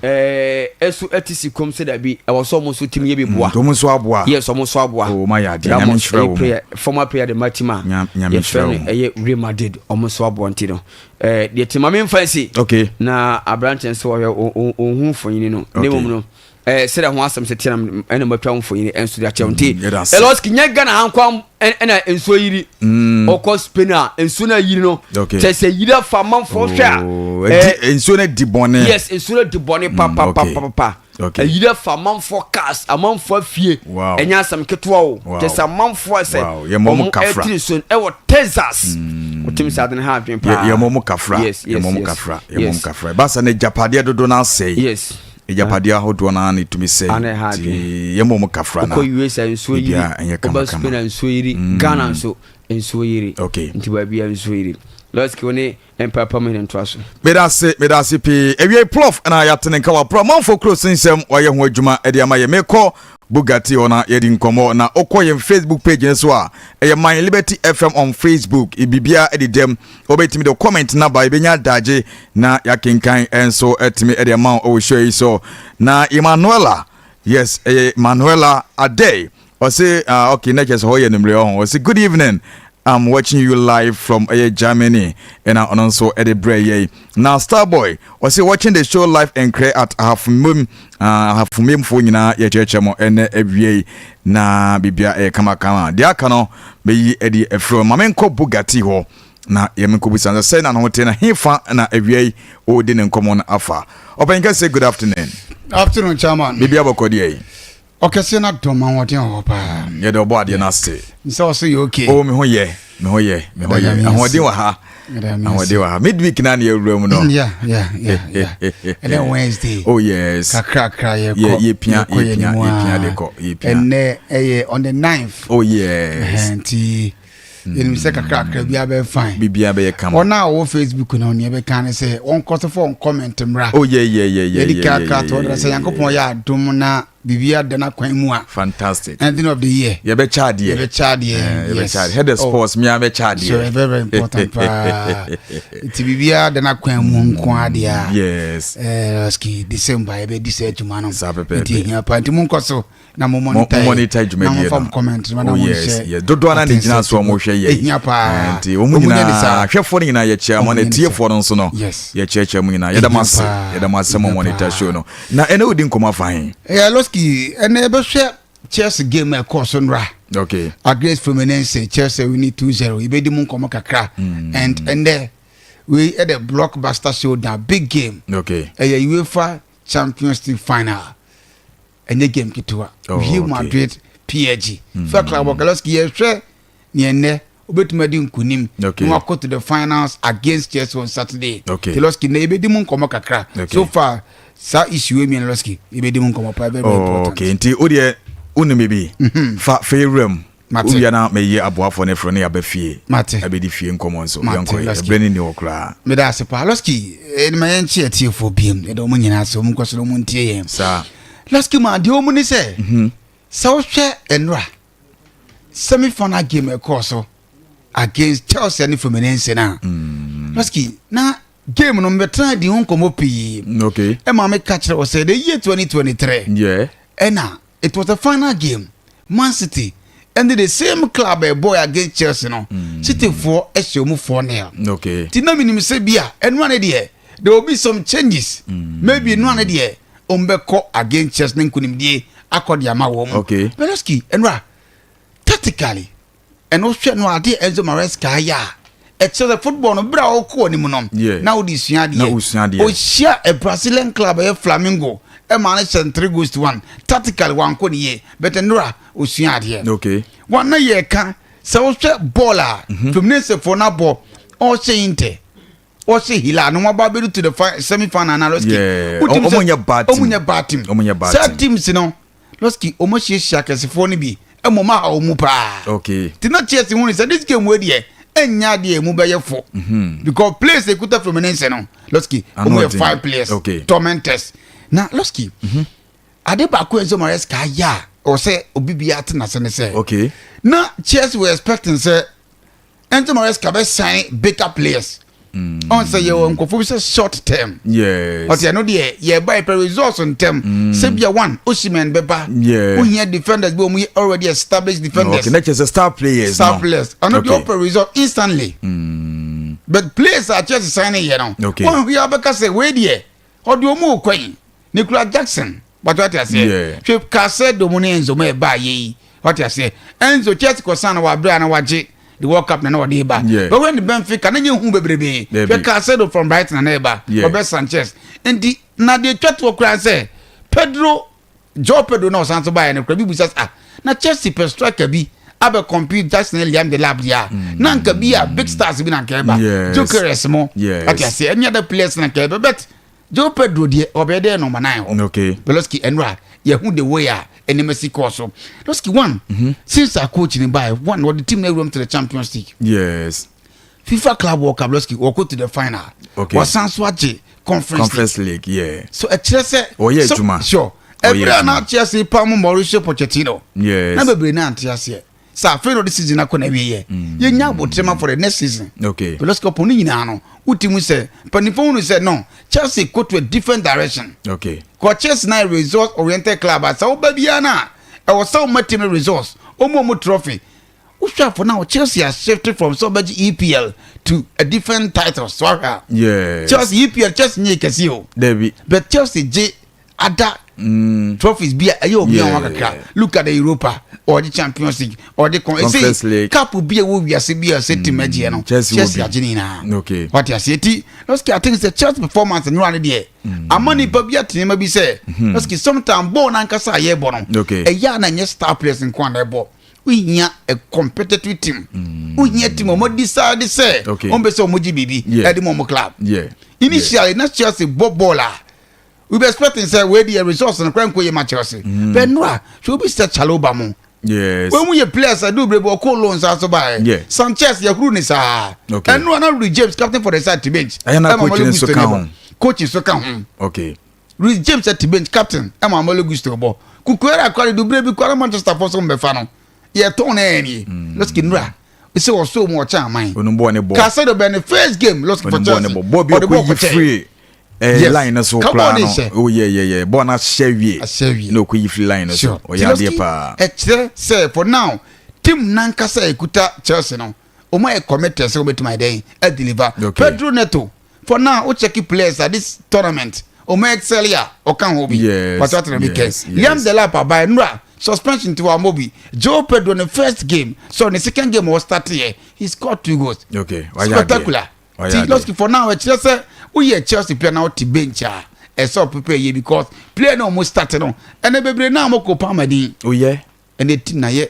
ɛso ɛte si kurom sɛ dabi ɛwɔ sɛ ɔmo nso tumi yɛ bi boa. Nti ɔmo nso aboa. Yes, ɔmo nso aboa. Oh, ɔmo ayɛ adeɛ. Nyame Ramos nhyira ɛyɛ wɔn. player, former player de ma team a Nyame yɛfrɛ nhyira no wɔn. ɛyɛ Real Madrid, ɔmo nso aboa. Nti no deɛ te ma memfa nsi na aberanteɛ nso ɔhwɛ ɔhu mfonyini no ne mmom no sɛdeɛ ho asɛm sɛ tiam ɛna matwa ho mfonyini ɛnso de akyɛw. Nti Yɛda ase. Eloski nyɛ Ghana ha nkwa ɛna nsuo yiri. Ɔkɔ Spain a nsuo no ayiri no kyɛ sɛ yiri afa amanfoɔ hwɛ a Oh, nsuo no di bɔne. Yes, nsuo no di bɔne papapapapa. Ayiri afa amanfoɔ cars, amanfoɔ afie. Ɛnyɛ asɛm ketewa o. Kyɛ sɛ amanfoɔ sɛ Wow. Yɛmmɔ mo ɔmo kafra. ɛtiri so ɛwɔ Texas, wotumi sɛ ade ne ha adwen paa. Yɛmmɔ mo kafra. Yɛmmɔ mo kafra, yɛmmɔ mo kafra. Basa ne agyapadeɛ dodo no asɛe. Agyapadeɛ ahodoɔ no ara ne tumi sɛe. Ana ɛha Nti yɛmmɔ mo kafra na wokɔ US a nsuo yiri, biribiara ɛnyɛ woba kamakama. Spain a nsuo yiri, Ghana nso nsuo yiri. Nti baabi a nsuo yiri, Lɔski wo ne mpapa mu hene ntoa so. Meda ase, meda ase pii. Awiei plof na yɛate ne nka waporɔ amanfoɔ kuro so nsɛm wayɛ ho adwuma de ama yɛ. Mekɔ Bugatti hɔ na yɛdi nkɔmmɔ. Na wokɔ yɛn Facebook page no so a ɛyɛ My Liberty FM on Facebook, biribiara de dɛm wobɛtumi de comment na ba, yɛbɛnya adagye na yɛakenkan nso atumi de ama wo ɛwɔ show yi so. Na Emmanuela, yes, ɛyɛ Manuela Adey, ɔse okay, na kyerɛ sɛ hɔ yɛ numere ɔho. Ɔse good evening, I'm watching you live from ɛyɛ Germany. Ɛna ɔno nso ɛde brɛ yɛn. Na Starboy ɔse watching the show live nkrɛ at Ahafomem. Ahafomemfoɔ nyinaa yɛkyerɛkyerɛ mo ɛnɛ awie yi na biribia ɛyɛ kamakama. Deɛ aka no bɛyi ɛde afiri hɔ ma menkɔ Bugatti hɔ na yɛmenkɔbusa sɛ sɛ na ne ho te na hefa na awia yi ɔredi ne nkɔmmɔ no afa. Ɔpanyin kɛsɛ, good afternoon. Afternoon, chairman. Biribia bɔkɔ deɛ yi? Ɔkɛseɛ no adɔm ahoɔden wɔ hɔ paa. Yɛde ɔbɔ adeɛ no ase. Nsɛ ɔso yɛ okay? Oh, me ho yɛ, me ho yɛ, me ho yɛ. Nyame ase. Ahoɔden wɔ ha. Nyame ase. Ahoɔden wɔ ha. Midweek na ne yɛwura mu no. Yeah, ɛnɛ Wednesday. Oh yes. Kakrakra yɛkɔ. Yɛpia, yɛkɔ yɛn yɛpia, anim yɛpia a. de kɔ, yɛpia. Ɛnɛ ɛyɛ on the 9th. Oh yes. Nti. Yɛnim sɛ kakrakra biara bɛyɛ fine. Biribiara bɛyɛ kama. Wɔn a wɔwɔ Facebook no nea ɛbɛka ne sɛ wɔnkɔ so fa wɔn comment mmra. Oh yeah yeah yeah yeah. Yɛde kakra to ɔdara sɛ Nyankopɔn yɛ adom na biribiara da n'akwan mu a. Fantastic. Ending of the year. Yɛbɛkyɛ adeɛ. Yɛbɛkyɛ adeɛ. Eh, yes. Yɛbɛkyɛ adeɛ. Head of oh. sports mi abɛkyɛ adeɛ. So very very important paa. Nti biribiara da n'akwan mu nko adeɛ a. Yes. Eh, December yɛbɛdi sɛ adwuma no. Saa pɛpɛɛpɛ. Nti ehia paa nti monkɔ so. na mo monitor mo monitor dwumadie no comment na oh, mo yes, hyɛ yes. dodoɔ na ne gyina so a wɔhwɛ yɛ ehia paa nti wɔn nyinaa ahwɛfoɔ no nyinaa yɛkyia mo na tiefoɔ no nso no yɛkyerɛkyerɛ mo nyinaa yɛda mo ase yɛda mo ase mo monitor show no na ɛna odi nkɔmɔ afa he. ɛyɛ lɔski ɛna ɛbɛhwɛ Chelsea game ɛkɔɔ so nora okay against Fluminense Chelsea winning 2-0 yɛbɛdi mu nkɔmɔ kakra and ɛnɛ wei ɛdɛ blockbuster showdown big game okay ɛyɛ UEFA Champions League final ɛnyɛ game ketewa oh, Real Madrid PSG fɛ club Lewandowski yɛhwɛ neɛ nnɛ wobɛtumi adi nkonim okay. na wakɔ to the finals against Chelsea on Saturday okay. Lewandowski na yɛbɛdi mu nkɔmmɔ kakra okay. so far saa issue wei mmienu Lewandowski yɛbɛdi mu nkɔmmɔ paa very oh, important okay. nti wodeɛ wonim biribi mhm. fa fa yɛwura mu Mate. Wowia na meyi aboafoɔ no frɛ no yɛaba fie Mate. abɛdi fie nkɔmmɔ nso. Mate, Yɛnkɔ yɛ. Lɔski. Ɛberɛ no nni hɔ koraa. Meda ase paa. Lɔski, eh, ma yɛnkye atiefoɔ biom. Yɛda wɔn nyinaa ase. Wɔn nkɔ so na wɔn ntie yɛn. Saa. Lɔski ma deɛ wɔn ni sɛ, Mhm. sɛ wohwɛ nnora semi final game ɛkɔɔ so against Chelsea ne Fluminense no a, Mm. Lɔski, na game no mbɛtena di ho nkɔmmɔ pii. Okay. Ɛma meka kyerɛ wɔ sɛ the year 2023 Yeah. ɛna It was the final game Man City ɛne the same club ɛbɔɔ against Chelsea no mm. City foɔ ɛhyɛ ɔmu 4 nil. Okay. Ti na menim sɛ bi a ɛnoa ne deɛ there will be some changes mm. maybe ɛnoa ne deɛ ɔmu bɛkɔ against Chelsea ne nkunimdie akɔ de ama wɔn. Okay. Peloski ɛnoa tactically Ɛno hwɛ no adeɛ Enzo Maresca ayɛ a ɛkyerɛ sɛ football no berɛ a ɔkɔ anim no na wode sua adeɛ. Ɔhyia a Brazilian club ɛyɛ Flamengo ɛma no hyɛ 3 goals to 1 tactically wankɔ ne yie but nnora ɔsua adeɛ. Okay. Wɔn na yɛka sɛ wohwɛ bɔɔl a mhm. Fluminensefoɔ no abɔ ɔhyɛ Inter ɔhyɛ Hilal no wɔaba abɛdu to the semi final na Lɔski. Ɔmo nyɛ bad team. Ɔmo nyɛ bad team. Ɔmo nyɛ bad team. Saa teams no Lɔski ɔmo ahyiahyia akɛsefoɔ no bi mmom aha wɔn mu paa. Okay. Ti na Chelsea hu ne sɛ this game wei deɛ ɛnyɛ adeɛ emu bɛyɛ fo. Mhm. Because players ekuta Fluminense no Lɔski ɔmo yɛ five players okay. tormentors. Na Lɔski mm -hmm. ade baako Enzo Maresca ayɛ a ɔwɔ sɛ obi bi ate n'ase ne sɛ. Okay. Na Chelsea were expecting sɛ Enzo Maresca bɛ sign bigger players. ɔn sɛ yɛwɔ nkurɔfoɔ bi sɛ short term. Yes. Ɔte ɛno deɛ yɛba yɛpɛ results ntɛm. Mm. Sɛ bia one Osimhen bɛba. Yeah. Wohia defenders bi wɔn yɛ already established defenders. Okay, na kyerɛ sɛ star players Star no. players. Ɔno deɛ Okay. ɔpɛ result instantly. Mm. But players a Chelsea sign yɛ no. Okay. Wɔn hwɛ abɛka sɛ wei deɛ ɔde wɔn rekɔ yi. Nicolas Jackson wate wate aseɛ Yeah. hwɛ Caicedo mu ne Enzo mu ɛbaa yɛ yi wate aseɛ Enzo Chelsea kɔsan na wabrɛ a na wagye the World Cup na na ɔde ba Yeah. but when the Benfica na nye hu bebrebe Dabi. hwɛ Caicedo from Brighton na ɛba Yeah. Robert Sanchez nti na deɛ twa toɔ koraa sɛ Pedro Joao Pedro na ɔsan so baeɛ no koraa bi bisa sɛ ah na Chelsea pɛ striker bi abɛ compete Jackson ne Liam Delap deɛ a na nka bi a big stars bi na nka ɛba Yes. Gyökeres mo Yes. wate aseɛ any other players na nka ɛba but Joe Pedro deɛ ɔbɛyɛ dɛ nɔmba nine hɔ. Okay. Peloski ɛnura yɛhu the way a nneɛma si kɔɔ so. Peloski one mm -hmm. since our coach ni baa one wɔde team na ewuram to the Champions League. Yes. FIFA Club World Cup Peloski wɔkɔ to the final. Okay. Wɔsan so agye Conference, Conference League. Yeah. So ɛkyerɛ sɛ. Ɔyɛ adwuma. Sure. Ɛbrɛ a na Chelsea pam Mauricio Pochettino. Yes. Na bebree na ante aseɛ. Sɛ afei na ɔde season akɔ n'awieɛ mm. yɛnya abotrɛ ma for the next season. Okay. Because ɔpɔn ne nyinaa no woti mu sɛ mpanimfoɔ hunu sɛ no Chelsea go to a different direction. Okay. Kɔ Chelsea na result oriented club a sɛ woba biara no a ɛwɔ sɛ woma team no results ɔmu ɔmu trophy wohwɛ afɔ now Chelsea has shifted from sɛ ɔbɛgye EPL to a different title so ahwɛ a. Yes. Chelsea EPL Chelsea nye kɛse o. Dabi. But Chelsea gye ada mm. trophies bi a ɛyɛ obi a wɔn kakra look at the Europa ɔgye Champions League ɔgye kɔn ɛsɛ cup bi a ɛwɔ wiase bi a ɛsɛ team agyeɛ no Chelsea agye ne nyinaa wate aseɛ ti lɔski I think sɛ Chelsea performance nnora ne deɛ mm. ama nipa bi ate nneɛma bi sɛ lɔski sometimes bɔɔl n'ankasa a yɛbɔ no ɛyɛ a na nyɛ star players nko a na ɛbɔ wohia a competitive team mm. wohia team ɔmo decide sɛ ɔmo bɛ sɛ ɔmo gye biribi ɛde mo ɔmo club initially na Chelsea bɔ bɔɔl a We be expecting sɛ wei deɛ results no kora nkɔ yie ma Chelsea. Mm. But no a, hwɛ obi sɛ Chalobah mo. Yes. Wɔn mu yɛ players a du bere bi ɔkɔ loan saa so baeɛ. Yeah. Sanchez yɛhuru ne saa. Okay. Ɛno ana Reece James captain for the side to bench. Ɛyɛ na Ɛma coach Malo no nso Gusto ka ne ho. bɔ. Coach nso ka ho. Okay. Reece James at bench captain ɛma Malo Gusto bɔ. Cucurella kora de du bere bi kora Manchester fo so mbɛfa no. Yɛtɔn na ɛyɛ nie. Losky nura. Sɛ ɔsɔ mu ɔkyɛn aman. Onum bɔɔ ne bɔ. Caicedo bɛ ne first game Losky for Onum bɔɔ ne Chelsea. bɔ. Bɔɔ bi Ɔde ɔkɔ bɔɔ yi kɔkyɛɛ. free. Eh, Yes. line no so Ka koraa bɔɔl no no. hyɛ. Oh yeah yeah yeah. Bɔɔl no ahyɛ wie. Ahyɛ wie. Na ɔkɔ yi free line no so. Sure. Ɔyɛ adeɛ Losky, paa. ɛkyerɛ sɛ for now team nankasa a ekuta Chelsea no wɔn ayɛ committed sɛ wɔbɛtumi ayɛ dɛn adeliver. Okay. Pedro Neto for now o check players at this tournament wɔn excel a ɔka ho bi. Pàtó àtàrà mi kɛ. Liam Delap abayɛ nura suspension ti wa mo bi. Joe Pedro ne first game so ne second game wɔ start yɛ he scored two goals. Okay. Wayɛ adeɛ. Spectacular. Wayɛ Ti adeɛ. Losky for now ɛkyerɛ sɛ woyɛ Chelsea player na wote bench a ɛsɛ ɔprepare yie because player na ɔmo start no ɛnɛ bebree na ɔmo kɔ Palmer din Oh yeah. ɛnɛ team na yɛ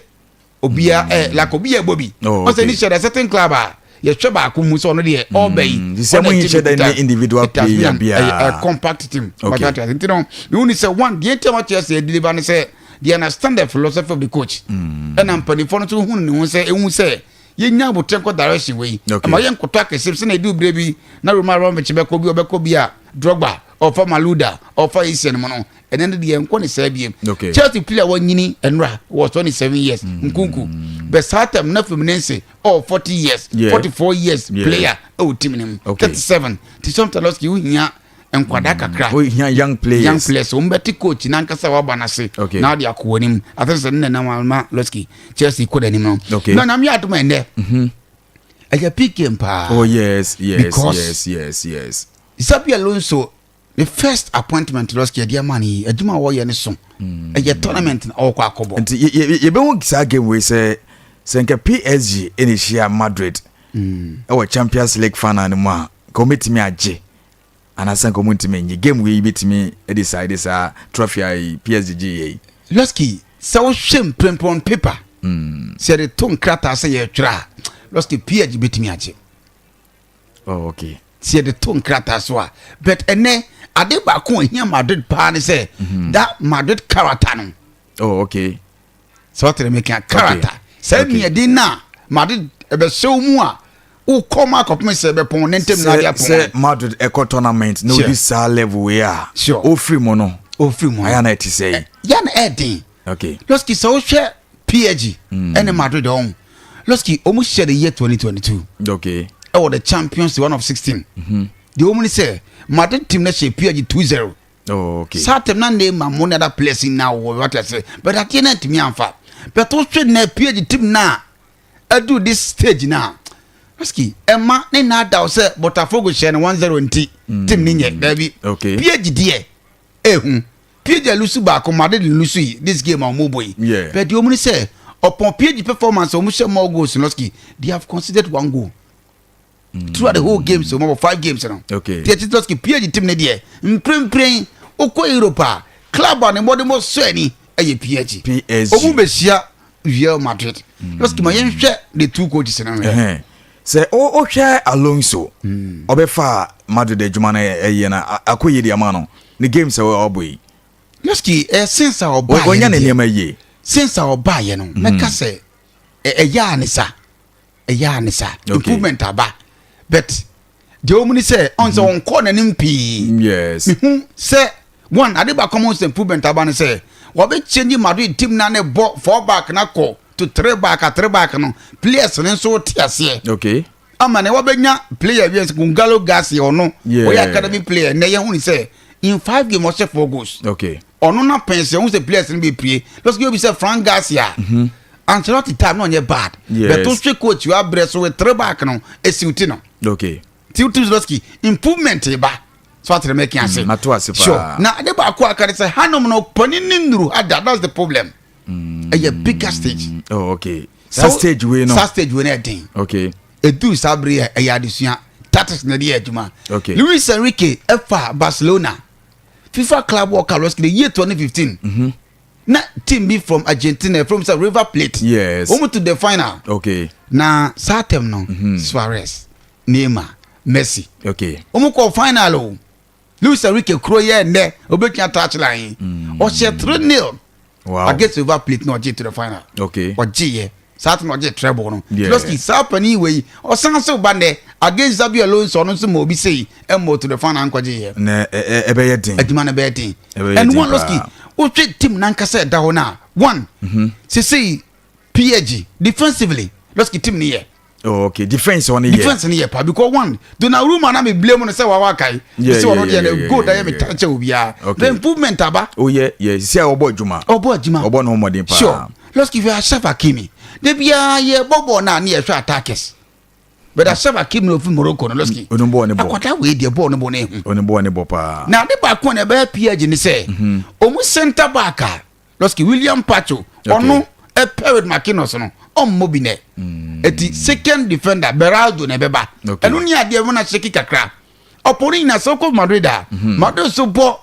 obiara ɛ like obi yɛ bɔ bi Oh, ɔsɛ okay. ne hyɛ dɛ certain club a yɛhwɛ baako mu sɛ ɔno deɛ ɔba yi Mm, sɛ mo nhyɛ dɛ ne individual it has been player an- biara. a compact team. Okay. But nti no mehu ni sɛ one deɛ nti a wɔkyerɛ sɛ deliver ne sɛ they understand the philosophy of the coach Mm. ɛna mpanimfoɔ no nso hu ne ho sɛ ehu sɛ yɛnya abotire nkɔ direction wei Okay. ɛma yɛnkɔtɔ akɛse sɛ na edu bere bi na Roman Abramovich bɛkɔ bi ɔbɛkɔ bi a Drogba ɔfa Malouda ɔfa Essien mu no ɛnɛ no deɛ nkɔ ne saa biem. Okay. Chelsea player wɔnyini ɛnora was 27 years Nkunku but saa time na Fluminense ɔwɔ 40 years 44 years player ɛwɔ team no mu 37 ti sometimes Losky wohia nkwadaa kakra. Wohia young players. Young players wɔn bɛte coach nankasa waba n'ase na ɔde akɔ wɔn anim ate sɛ ne nana ama Losky Chelsea kɔ n'anim no. Okay. Na nyame adom ɛnɛ ɛyɛ big game paa. Oh yes, Because yes. Xabi Alonso the first appointment Losky ɛde ama no yi adwuma a wɔyɛ ne so ɛyɛ tournament na ɔkɔ akɔbɔ. Nti yɛbɛhu saa game wei sɛ nka PSG ɛna ɛhyia Madrid ɛwɔ Champions League final no mu a nka wɔmɛtumi agye anaasɛ nka wɔntumi nye game wei bɛtumi decide saa trophy a yi PSG gye yɛ yi. Losky sɛ wohwɛ mprempren paper sɛ yɛde to nkrataa sɛ yɛtwerɛ a Losky PSG bɛtumi agye. Oh, okay. Sɛ yɛde to nkrataa so a but ɛnɛ ade baako a ɛhia Madrid paa ne sɛ that Madrid character no. Oh, okay. Sɛ wɔtɛrɛ mi kan character sɛ nìyɛden na Madrid ɛbɛhyɛw mu a wokɔ mu akɔpem sɛ ɛbɛpɔn ne ntɛm na ade Sɛ apɔn. Sɛ Madrid ɛkɔ tournament na odi saa level wei a ofiri mu no ofiri mu ayɛ na ɛte sɛ yi. Yɛ na ɛɛden. Losky sɛ wohwɛ PSG ɛne Madrid ɔn Losky ɔmo hyɛ the year 2022 ɛwɔ the Champions one of 16 deɛ ɔmo ni sɛ Madrid team na hyɛ PSG 2-0. Oh, okay. Saa time na Neymar mo ne other players na wɔ wate ase but adeɛ na ntumi anfa but wohwɛ na PSG team na adu this stage na Losky ɛma ne na ada wo sɛ Botafogo hyɛ no 1-0 nti team ne nyɛ daabi. PSG deɛ ehu PSG alusu baako Madrid lusu yi this game a ɔmo bɔ yi but deɛ ɔmo ni sɛ upon PSG performance a ɔmo hyɛ more goals Losky they have conceded one goal throughout the whole game so ɔmo bɔ five games no. Tiɛ ti Losky PSG team ne deɛ mprempren okɔ Europe a club a ne mmɔde mo sɔ ani ɛyɛ PSG. PSG. Ɔmo bɛhyia Real Madrid Losky ma yɛnhwɛ the two coaches no hwɛ. Ɛhɛn. Sɛ wohwɛ Alonso ɔbɛfa Madrid adwuma no ɛyɛ no akɔ yie de ama no ne game sɛ ɔbɔ yi. Losky ɛ since a ɔbaa ɔnya ne nneɛma yie. Since a ɔbaa yɛ no mɛka sɛ ɛyɛ a ne sa ɛyɛ a ne sa improvement aba but deɛ wɔn ni sɛ ɔn sɛ ɔnkɔ n'anim pii. Mihu sɛ one ade baako mo sɛ improvement aba ne sɛ wɔbɛ change Madrid team na ne bɔ four back na kɔ to three back a three back no players ne nso te aseɛ. Ama ne wɔbɛnya player bi sɛ Gonzalo Garcia ɔno ɔyɛ academy player na yɛn ho ni sɛ in five games ɔhyɛ four goals. Ɔno na pɛnsɛn ho sɛ players no bɛ pie lɔsiki obi sɛ Fran Garcia Ancelotti time na ɔnyɛ bad but o hwɛ coach wa brɛ so with three back no esiw ti no. Ti o ti lɔsiki improvement ba so atene mɛkin ase. Mato ase paa. Sure na ade baako aka ne sɛ hanom no panin ne nnuru ada that's the problem. Ɛyɛ bigger stage. Oh, okay. Saa stage wei no. Saa stage wei no ɛden. Edu saa bere yɛ ɛyɛ adesua tactics na ɛde yɛ adwuma. Luis Enrique ɛfa Barcelona FIFA Club World Cup lɔsiki the year 2015. Na team bi from Argentina from sɛ River Plate. Wɔn to the final. Na saa term no. Suarez, Neymar, Messi. Wɔn kɔ final o. Luis Enrique kuro yɛ nnɛ obetuma touch line. Ɔhyɛ 3-0. Against River Plate na ɔgye to the final. Ɔgye yɛ saa to na ɔgye treble no. Lɔski saa panin wei ɔsan so ba nɛ against Xabi Alonso, ɔno nso ma obi sei ɛmmɔ to the final nkɔgye yɛ. Na ɛbɛyɛ den. Adwuma no bɛyɛ den. Ɛnu one, lɔski, wohwɛ team nankasa ɛda hɔ na one sesei PSG defensively, lɔski, team ni yɛ. Oh, okay, defense ɔne yɛ. Defense ni yɛ pa because one, Donnarumma na mi blame no sɛ wawa kai. Sɛ ɔno deɛ no goal da yɛ mi ta kyɛ obiara. The improvement aba. Oh yeah, sisi a ɔbɔ adwuma. Ɔbɔ adwuma. Ɔbɔ ne ho mmɔden paa. Sure, lɔski, hwɛ Achraf Hakimi de biara yɛ bɔ bɔɔl naa ne yɛ hwɛ attackers, but Achraf Hakimi na ofi Morocco no, lɔski. Onu bɔɔl ne bɔ. Akwadaa wei deɛ, bɔɔl ne bɔ ne ehu. Onu bɔɔl ne bɔ paa. Na ade baako a na ɛbɛyɛ PSG ne sɛ ɔmu centre back a, lɔski, William Pacho, ɔno ɛpɛ with Marquinhos no, ɔmmɔ bi nɛ. Eti second defender Beraldo na ɛbɛba. Ɛno ni adeɛ mo na hyɛ kakra ɔpɔ no nyinaa sɛ ɔkɔ Madrid a, Madrid so bɔ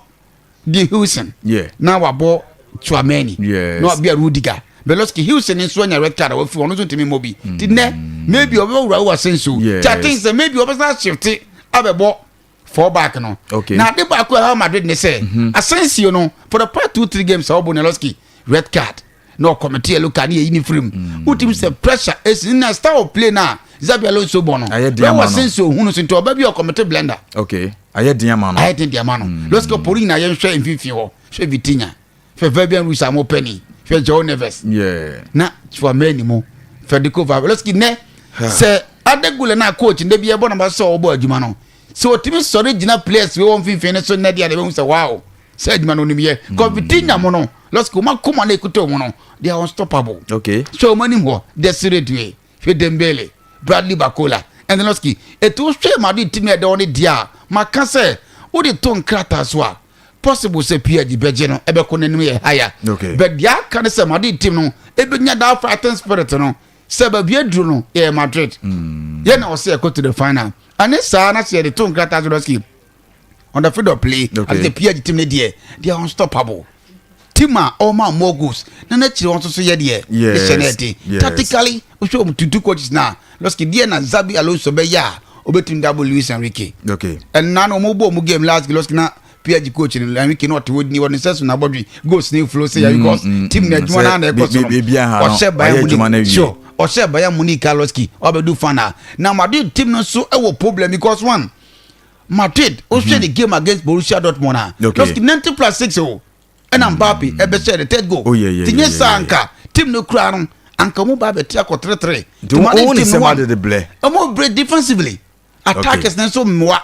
Dean Huijsen na wabɔ Tchouameni na wabia Rudiger. Beloski, Huijsen nso anya red card a wafi, ɔno nso ntumi mmɔ bi. Ti nɛ maybe ɔbɛwura wɔ Asensio. Ti I think sɛ maybe ɔbɛsan shift abɛbɔ four back no. Na ade baako a ɛwɔ Madrid ne sɛ Asensio no, for the past two three games a ɔbɔ Neloski, red card na ɔcommit yellow card ne yɛyi ne firim. Wotumi sɛ pressure esi na style of play na Xabi Alonso bɔ no Ayɛ den ama bɛwɔ no. Asensio ohunu so nti ɔba bi a ɔcommit blunder. Okay, ayɛ den ama no. Ayɛ den de ama no. Lɔski, ɔpɔri nyinaa yɛnhwɛ mfimfini hɔ, hwɛ Vitinha, hwɛ Fabian Ruiz a mo pɛ ni, hwɛ Joao Neves na Tchouameni mu, Federico Valverde. Lɔski, nɛ sɛ Arda Guler na coach ndɛ bi ɛbɔ namba sɛ ɔbɔ adwuma no sɛ ɔtumi sɔre gyina players wei wɔn mfimfini no so nnɛ deɛ, ɛbɛhu sɛ wow, sɛ adwuma no onim yɛ kɔ. Vitinha mu no, lɔski, wɔn akoma na ekuta wɔn no, they are unstoppable. So wɔn anim hɔ, Desire Doue, hwɛ Dembele, Bradley Barcola ɛne lɔski etu. Hwɛ Madrid team ɛdɛ wɔn deɛ a maka sɛ wode to nkrataa so a, possible sɛ PSG bɛgye no, ɛbɛkɔ n'anim yɛ higher. But deɛ aka ne sɛ Madrid team no ebɛnya that fighting spirit no sɛ baabi aduru no yɛ Madrid yɛ na ɔsɛ ɛkɔ to the final. Ɛne saa na sɛ yɛde to nkrataa so, lɔski, on the field of play, ati sɛ PSG team ne deɛ, they are unstoppable team a ɔma more goals na n'akyire wɔn nso so yɛ deɛ ɛhyɛ no ɛde. Tactically, wohwɛ wɔn tutu coaches na, lɔski, deɛ na Xabi Alonso bɛyɛ a obetumi double Luis Enrique. Ɛnna na wɔn bɔ wɔn game last, lɔski, na PSG coach no Enrique na ɔte hɔ ni, wɔn nsa so na abɔdwe goals ne flow sɛ yɛ because team na adwuma na na ɛkɔ so no. Ɔhyɛ Bayern Munich, sure, ɔhyɛ Bayern Munich ka, lɔski, ɔbɛdu final. Na Madrid team no nso ɛwɔ problem because one, Madrid wohwɛ the game against Borussia Dortmund a, lɔski, 90+6 o, ɛna Mbappe ɛbɛhyɛ the third goal. Ti nye saa nka team no kura no anka ɔmo ba abɛte akɔ 3-3. Nti wɔn ne sɛ Madrid blɛ. Ɔmo brɛ defensively, attackers ne nso mmoa.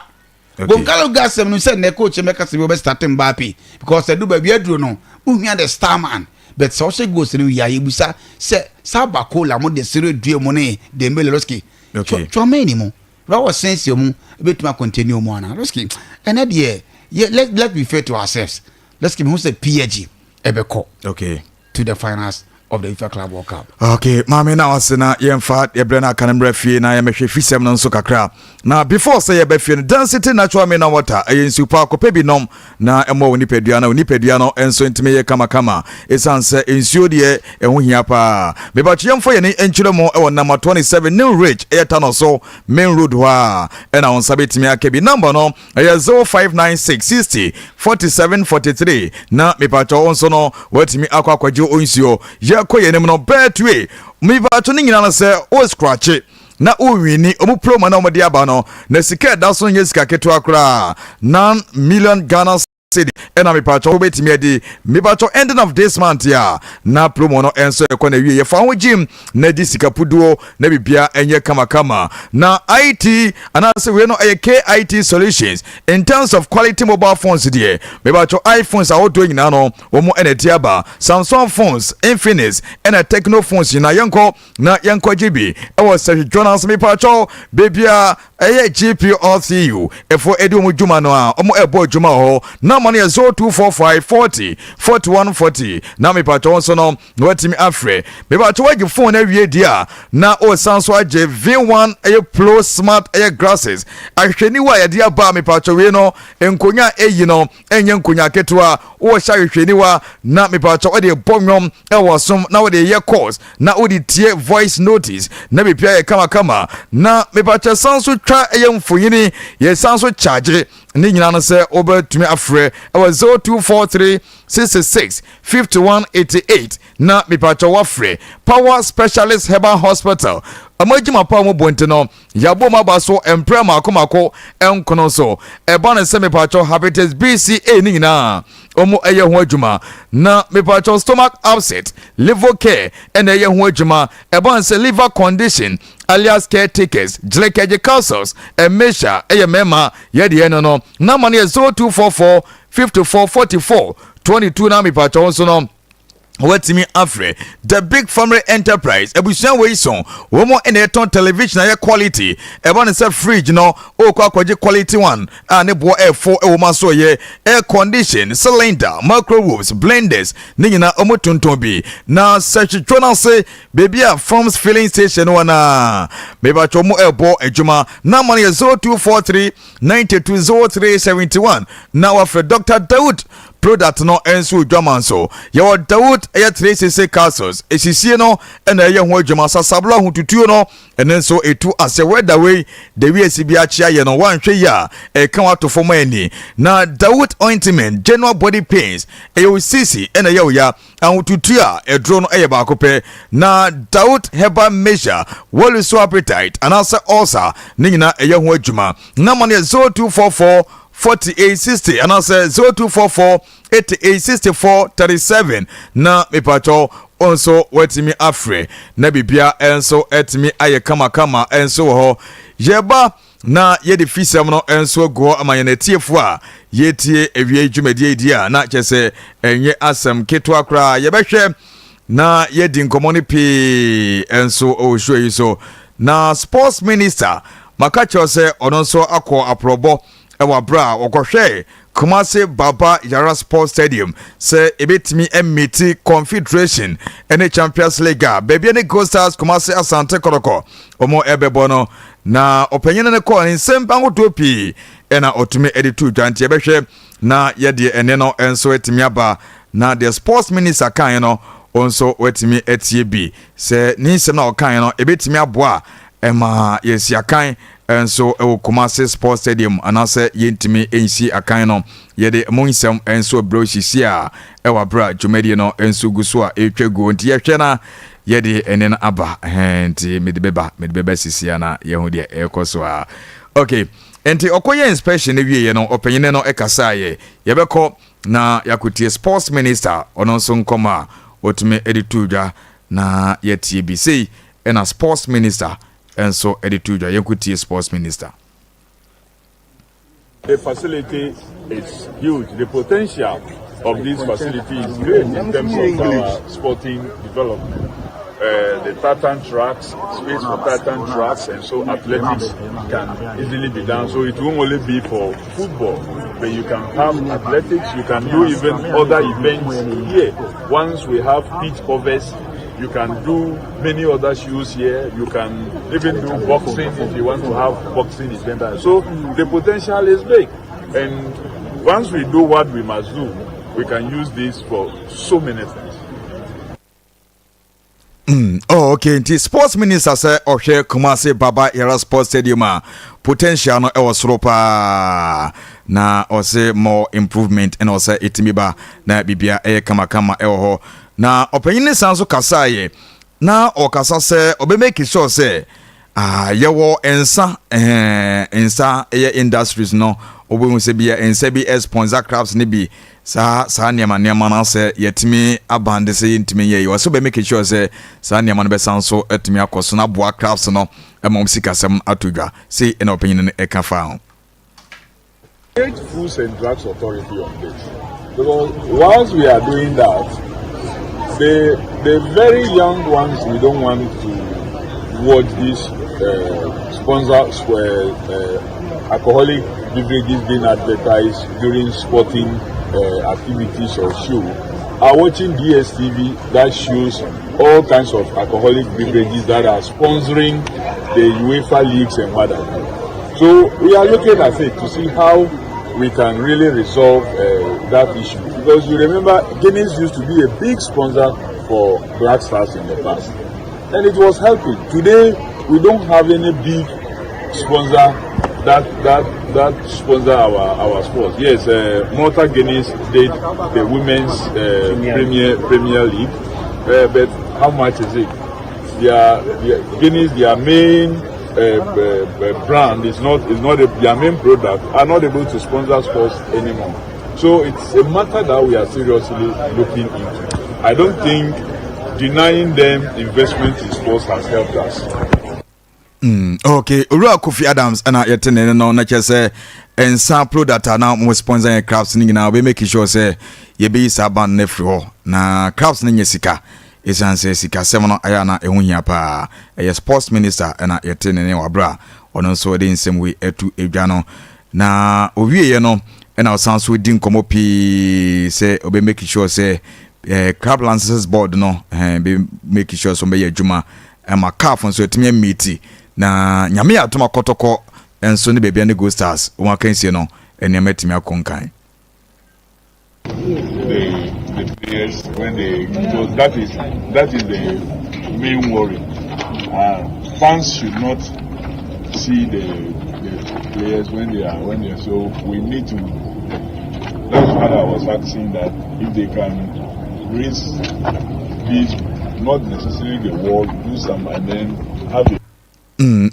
Goncalo Garcia no sɛ nnɛ coach mɛka sɛ bi wɔbɛ start Mbappe because ɛdu baabi aduro no wohia the star man, but sɛ ɔhyɛ goals no wie a, yɛbusa sɛ saa Barcola mo de sere due mu ne Dembele, lɔski, Tchouameni mu, Raul Asensio mu ebɛtumi acontinue mu ana. Lɔski, ɛnɛ deɛ yɛ let be fair to ourselves. Lɔski, mehu sɛ PSG ɛbɛkɔ to the finals of the FIFA Club World Cup. Okay, maame na wase na yɛmfa yɛbrɛ no aka no mmerɛ fie na yɛmɛhwɛ fisɛm no nso kakra. Na before sɛ yɛbɛ fie no, Density Natural Mineral Water ɛyɛ nsu pa, kɔpɛ bi nom na ɛmmɔ wo nipadua na wo nipadua no nso ntumi yɛ kamakama, ɛsiane sɛ nsuo deɛ ɛho hia paa. Mebatwe yɛmfa yɛne nkyerɛ mu ɛwɔ number 27 New Ridge, ɛyɛ Tano so main road hɔ a ɛna wo nsa bɛtumi aka bi. Number no ɛyɛ 0596 60 47 43 na mepatwɛ wo nso no woatumi akɔ akɔgye wo nsuo. Yɛkɔ yɛn anim no, Betway, mepatwɛ no nyinaa no sɛ wo scratch na wowini ɔmo promo na ɔmo aba no na sika ɛda so nyɛ sika ketewa koraa, 9 million Ghana cedi ɛna mepatwɛ wobɛtumi adi. Mepatwɛ, ending of this month a na promo no ɛnso ɛkɔ na wie, yɛfa ho gym na di sika puduo na bibia ɛnyɛ kamakama. Na it anaasɛ wei no ɛyɛ KIT Solutions in terms of quality mobile phones deɛ, mepatwɛ, iPhones ahodoɔ nyinaa no wɔn ɛna ɛti aba, Samsung phones, Infinix ɛna Tecno phones nyinaa. Yɛnkɔ na yɛnkɔgye bi ɛwɔ Sɛhwɛ Jonas. Mepatwɛ, beebia ɛyɛ GPRTU ɛfo ɛdi wɔn dwuma no a wɔn ɛbɔ adwuma wɔ hɔ. Nama no yɛ 0245 40 41 40 na mepatwɛ nso no na watumi afrɛ. Mepatwɛ, wagye phone awie di a na ɔsan so agye V1 ɛyɛ Pro Smart ɛyɛ glasses, ahwehwɛniwa a yɛde aba. Mepatwɛ, wei no nkonya ɛyi no ɛnyɛ nkonya ketewa. Wɔhyɛ ahwehwɛniwa na mepatwɛ wɔde bɔ nnwom ɛwɔ som na wɔde yɛ calls na wɔde tie voice notice na biribiara yɛ kamakama. Na mepatwɛ san so Yɛtwa ɛyɛ mfonyini, yɛsan so charge ne nyinaa no sɛ wobɛtumi afrɛ ɛwɔ 0243 66 51 88 na mepatwɛ wafrɛ Power Specialist Herbal Hospital. Ɔmo adwuma pa a ɔmo bɔ nti no yɛabɔ mu aba so mprɛ mako mako nkono so. Ɛba no sɛ mepatwɛ hepatitis B, C, A ne nyinaa ɔmo ɛyɛ ho adwuma, na mepatwɛ stomach upset, liver care ɛna ɛyɛ ho adwuma. Ɛba no sɛ liver condition alias caretakers, gyelekɛgye castles ɛmɛhyia ɛyɛ mmarima yɛdeɛ no nama no yɛ 0244 54 44 22 na mepatwɛ nso no watumi afrɛ The Big Family Enterprise. Abusua wei so wɔn mo ɛna ɛtɔn television ayɛ quality. Ɛba ne sɛ fridge no, ɔrekɔ akɔgye quality one a ne boɔ ɛɛfo ɛwɔ mu aso, yɛ air condition, cylinder, microwaves, blenders ne nyinaa wɔn tontɔn bi. Na sɛhwehwɛ no ase beebi a Farms Filling Station wɔ na mebatwɛ wɔn ɛrebɔ adwuma. Nama no yɛ 0243 92 03 71 na wafrɛ Dr Dawood. Product no nso dwama nso yɛwɔ Dawood ɛyɛ 360 castles esisie no ɛna ɛyɛ ho adwuma. Sasabolo ahotutuo no ɛno nso etu asɛ wɛda wei dewi esi bi akyea yɛ no, wanhwɛ yi a ɛka wato fam ani. Na Dawood ointment, general body pains, ɛyɛ osisi ɛna ɛyɛ oya ahotutuo a ɛduro no ɛyɛ baako pɛ. Na Dawood herbal measure, wɔluso appetite anaasɛ ulcer ne nyinaa ɛyɛ ho adwuma. Nama no yɛ 0244 48 60 anaasɛ 0244 88 64 37 na mepatwɔ nso watumi afrɛ na biribia nso atumi ayɛ kamakama nso wɔ hɔ. Yɛba na yɛde fisɛm no nso agu hɔ ama yɛn atiefoɔ a yɛtie awie dwumadie di a na kyerɛ sɛ ɛnyɛ asɛm ketewa koraa. Yɛbɛhwɛ na yɛdi nkɔmmɔ no pii nso wɔ show yi so. Na sports minister maka kyerɛ sɛ ɔno nso akɔ aporɔbɔ ɛwɔ abere a wɔkɔhwɛ Kumase Baba Yara Sports Stadium sɛ ebetumi ɛmiti Confederation ɛne Champions League a beebi ne Gold Stars, Kumase Asante Kɔtɔkɔ wɔn ɛbɛbɔ no. Na ɔpanyin no kɔɔ ne nsɛm ahodoɔ pii ɛna ɔtumi ɛde to dwa, nti yɛbɛhwɛ na yɛdeɛ ɛne no nso atumi aba. Na deɛ sports minister kan no nso watumi atie bi sɛ ne nsɛm na ɔkan no ebetumi aboa ɛma yɛsi akan nso ɛwɔ Kumase Sports Stadium anaasɛ yɛntumi nsi akan no. Yɛde mo nsɛm nso abrɛ sisi a ɛwɔ abere a dwumadie no nso gu so a ɛretwa gu, nti yɛhwɛ na yɛde ɛne no aba ɛhɛn. Nti mede bɛba sisi a na yɛho deɛ ɛrekɔ so a. Okay, nti ɔkɔyɛ inspection no wieɛ no, ɔpanyin no ɛkasaeɛ. Yɛbɛkɔ na yɛakɔtie sports minister ɔno nso nkɔm a wɔtumi de to dwa na yɛtie bi. Sei ɛna sports minister nso de to dwa. Yɛnkɔtie sports minister. The facility is huge. The potential of this facility is great in terms of our sporting development. The tartan tracks, space for tartan tracks, and so athletics can easily be done. So it won't only be for football, but you can have athletics, you can do even other events here. Once we have pitch covers, you can do many other shows here. You can even do boxing if you want to have boxing event. So the potential is big. And once we do what we must do, we can use this for so many things. Oh, okay. Nti sports minister sɛ ɔhwɛ Kumase Baba Yara Sports Stadium a, potential no ɛwɔ soro paa, na ɔsɛ more improvement ɛna ɔsɛ ɛtumi ba na biribia ɛyɛ kamakama ɛwɔ hɔ. Na ɔpanyin ne san so kasaeɛ na ɔkasa sɛ ɔbɛmake sure sɛ ah, yɛwɔ nsa nsa ɛyɛ industries no, wobɛhu sɛ bia nsa bi sponsor clubs ne bi saa saa nneɛma nneɛma no sɛ yɛtumi abande sɛ yɛntumi yɛ yi. Ɔsɛ wobɛmake sure sɛ saa nneɛma no bɛsan so atumi akɔ so na aboa clubs no ma wɔn sikasɛm ato dwa. Sei ɛna ɔpanyin no ɛka fa ho. State Foods and Drugs Authority on this. Because whilst we are doing that, the very young ones, we don't want to watch this sponsor alcoholic beverages being advertised during sporting activities or show, are watching DSTV that shows all kinds of alcoholic beverages that are sponsoring the UEFA leagues and what have you. So we are looking at it to see how we can really resolve that issue. Because you remember, Guinness used to be a big sponsor for Black Stars in the past. And it was helping. Today, we don't have any big sponsor that that that sponsor our our sports. Yes, uh, Malta Guinness did the women's uh, Premier Premier League, uh, but how much is it? Their, their Guinness, their main uh, uh, brand is not is not a, their main product are not able to sponsor sports anymore. So it's a matter that we are seriously looking into. I don't think denying them investment in sports has helped us. Mm, okay, Owura Kofi Adams ɛna yɛte ne no na kyerɛ sɛ nsa product a na mo sponsor yɛn crafts no nyinaa wɔbɛ make sure sɛ yɛbɛyi saa ban no afiri hɔ na crafts no nyɛ sika ɛsiane sɛ sikasɛm no ayɛ na ɛho hia paa ɛyɛ sports minister ɛna yɛte ne ne wɔ aberɛ a ɔno nso de nsɛm wei atu adwa no na owieɛ no ɛna ɔsan so di nkɔmmɔ pii sɛ ɔbɛ make sure sɛ eh, club licenses board no eh, bɛ make sure sɛ ɔbɛyɛ adwuma ɛma caf nso ɛtumi amiti na nyame yɛ atom akɔtɔkɔ nso ne baabi ne gold stars wɔn akansie no nneɛma atumi akɔ nkan. The the players when they so that is that is the main worry. Uh, fans should not see the the players when they are when they are so we need to that's why I was asking that if they can raise this not necessarily the wall do some and then have a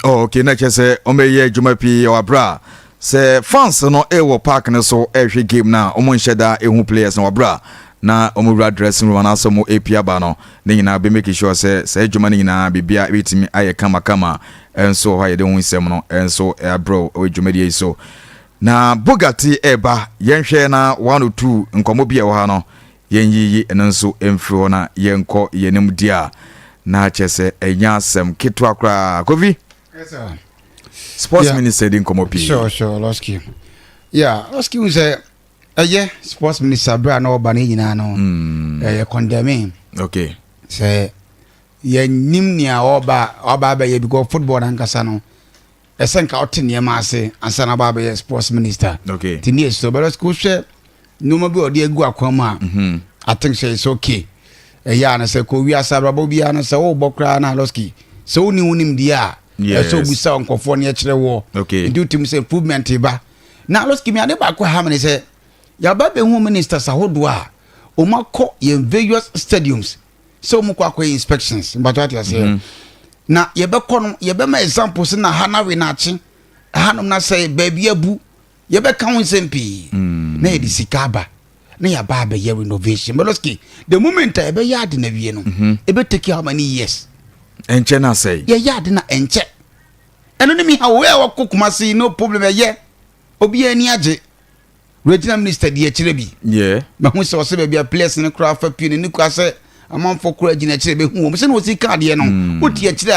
Oh, okay, na kyerɛ sɛ ɔmbɛyɛ adwuma pii wɔ aberɛ a sɛ fans no ɛwɔ park no so ɛrehwɛ game no a ɔmo nhyɛ da ɛhu players no wɔ aberɛ a na ɔmo wura dressing room anaasɛ ɔmo ɛpia ba no ne nyinaa bɛ make sure sɛ saa adwuma no nyinaa biribia bɛtumi ayɛ kamakama ɛnso wɔ hɔ a yɛde ho nsɛm no ɛnso ɛabrɛw ɛwɔ dwumadie yi so na Bugatti ɛba yɛnhwɛ na one or two nkɔmmɔ bi a ɛwɔ ha no yɛnyiyi ɛno nso ɛmfiri hɔ na yɛnkɔ yɛnim di a na kyerɛ sɛ ɛnya asɛm ketewa koraa kofi Yes, sir. Sports minister di nkɔmmɔ pii. Sure, Losky. Yeah, Losky hu sɛ ɛyɛ sports minister berɛ a na ɔba no nyinaa no ɛyɛ condemning sɛ yɛnim nea ɔba ɔba abɛyɛ because football nankasa no ɛsɛ nka ɔte nneɛma ase ansa na ɔba abɛyɛ sports minister. Nti ne yɛ so but Losky wohwɛ nneɛma bi a ɔde agu akwan mu a I think sɛ it's okay. Ɛyɛ a no sɛ kɔ wiase abrabɔ biara no sɛ wobɔ koraa na Losky sɛ woni wo nimdeɛ a ɛsɛ obusa nkɔfoɔ ne ɛkyerɛ wɔ nti wotim sɛ improvement ba na Losky mi ade baako ha me ne sɛ yɛaba bɛhu ministers ahodoɔ a ɔmu akɔ yɛn various stadiums sɛ ɔmu kɔ akɔyɛ inspections mpatɔ ate aseɛ na yɛbɛkɔ no yɛbɛma example sɛ na ha na we na akye hanom na sɛ baabi abu yɛbɛka ho nsɛm pii na yɛde sika aba na yɛaba abɛyɛ renovation. But Losky, the moment a yɛbɛyɛ ade na wie no ɛbɛ take how many years? Ɛnkyɛ no asɛe. Yɛyɛ ade na ɛnkyɛ ɛno ne mi ha wo a wɔkɔ Kumase no problem ɛyɛ obiara ani agye regional minister di akyerɛ bi mahu sɛ ɔsɛ baabi a players no koraa fa pii no ne kora sɛ amanfoɔ koraa gyina akyerɛ bɛhu wɔm sɛ na ɔsi ka adeɛ no wote akyerɛ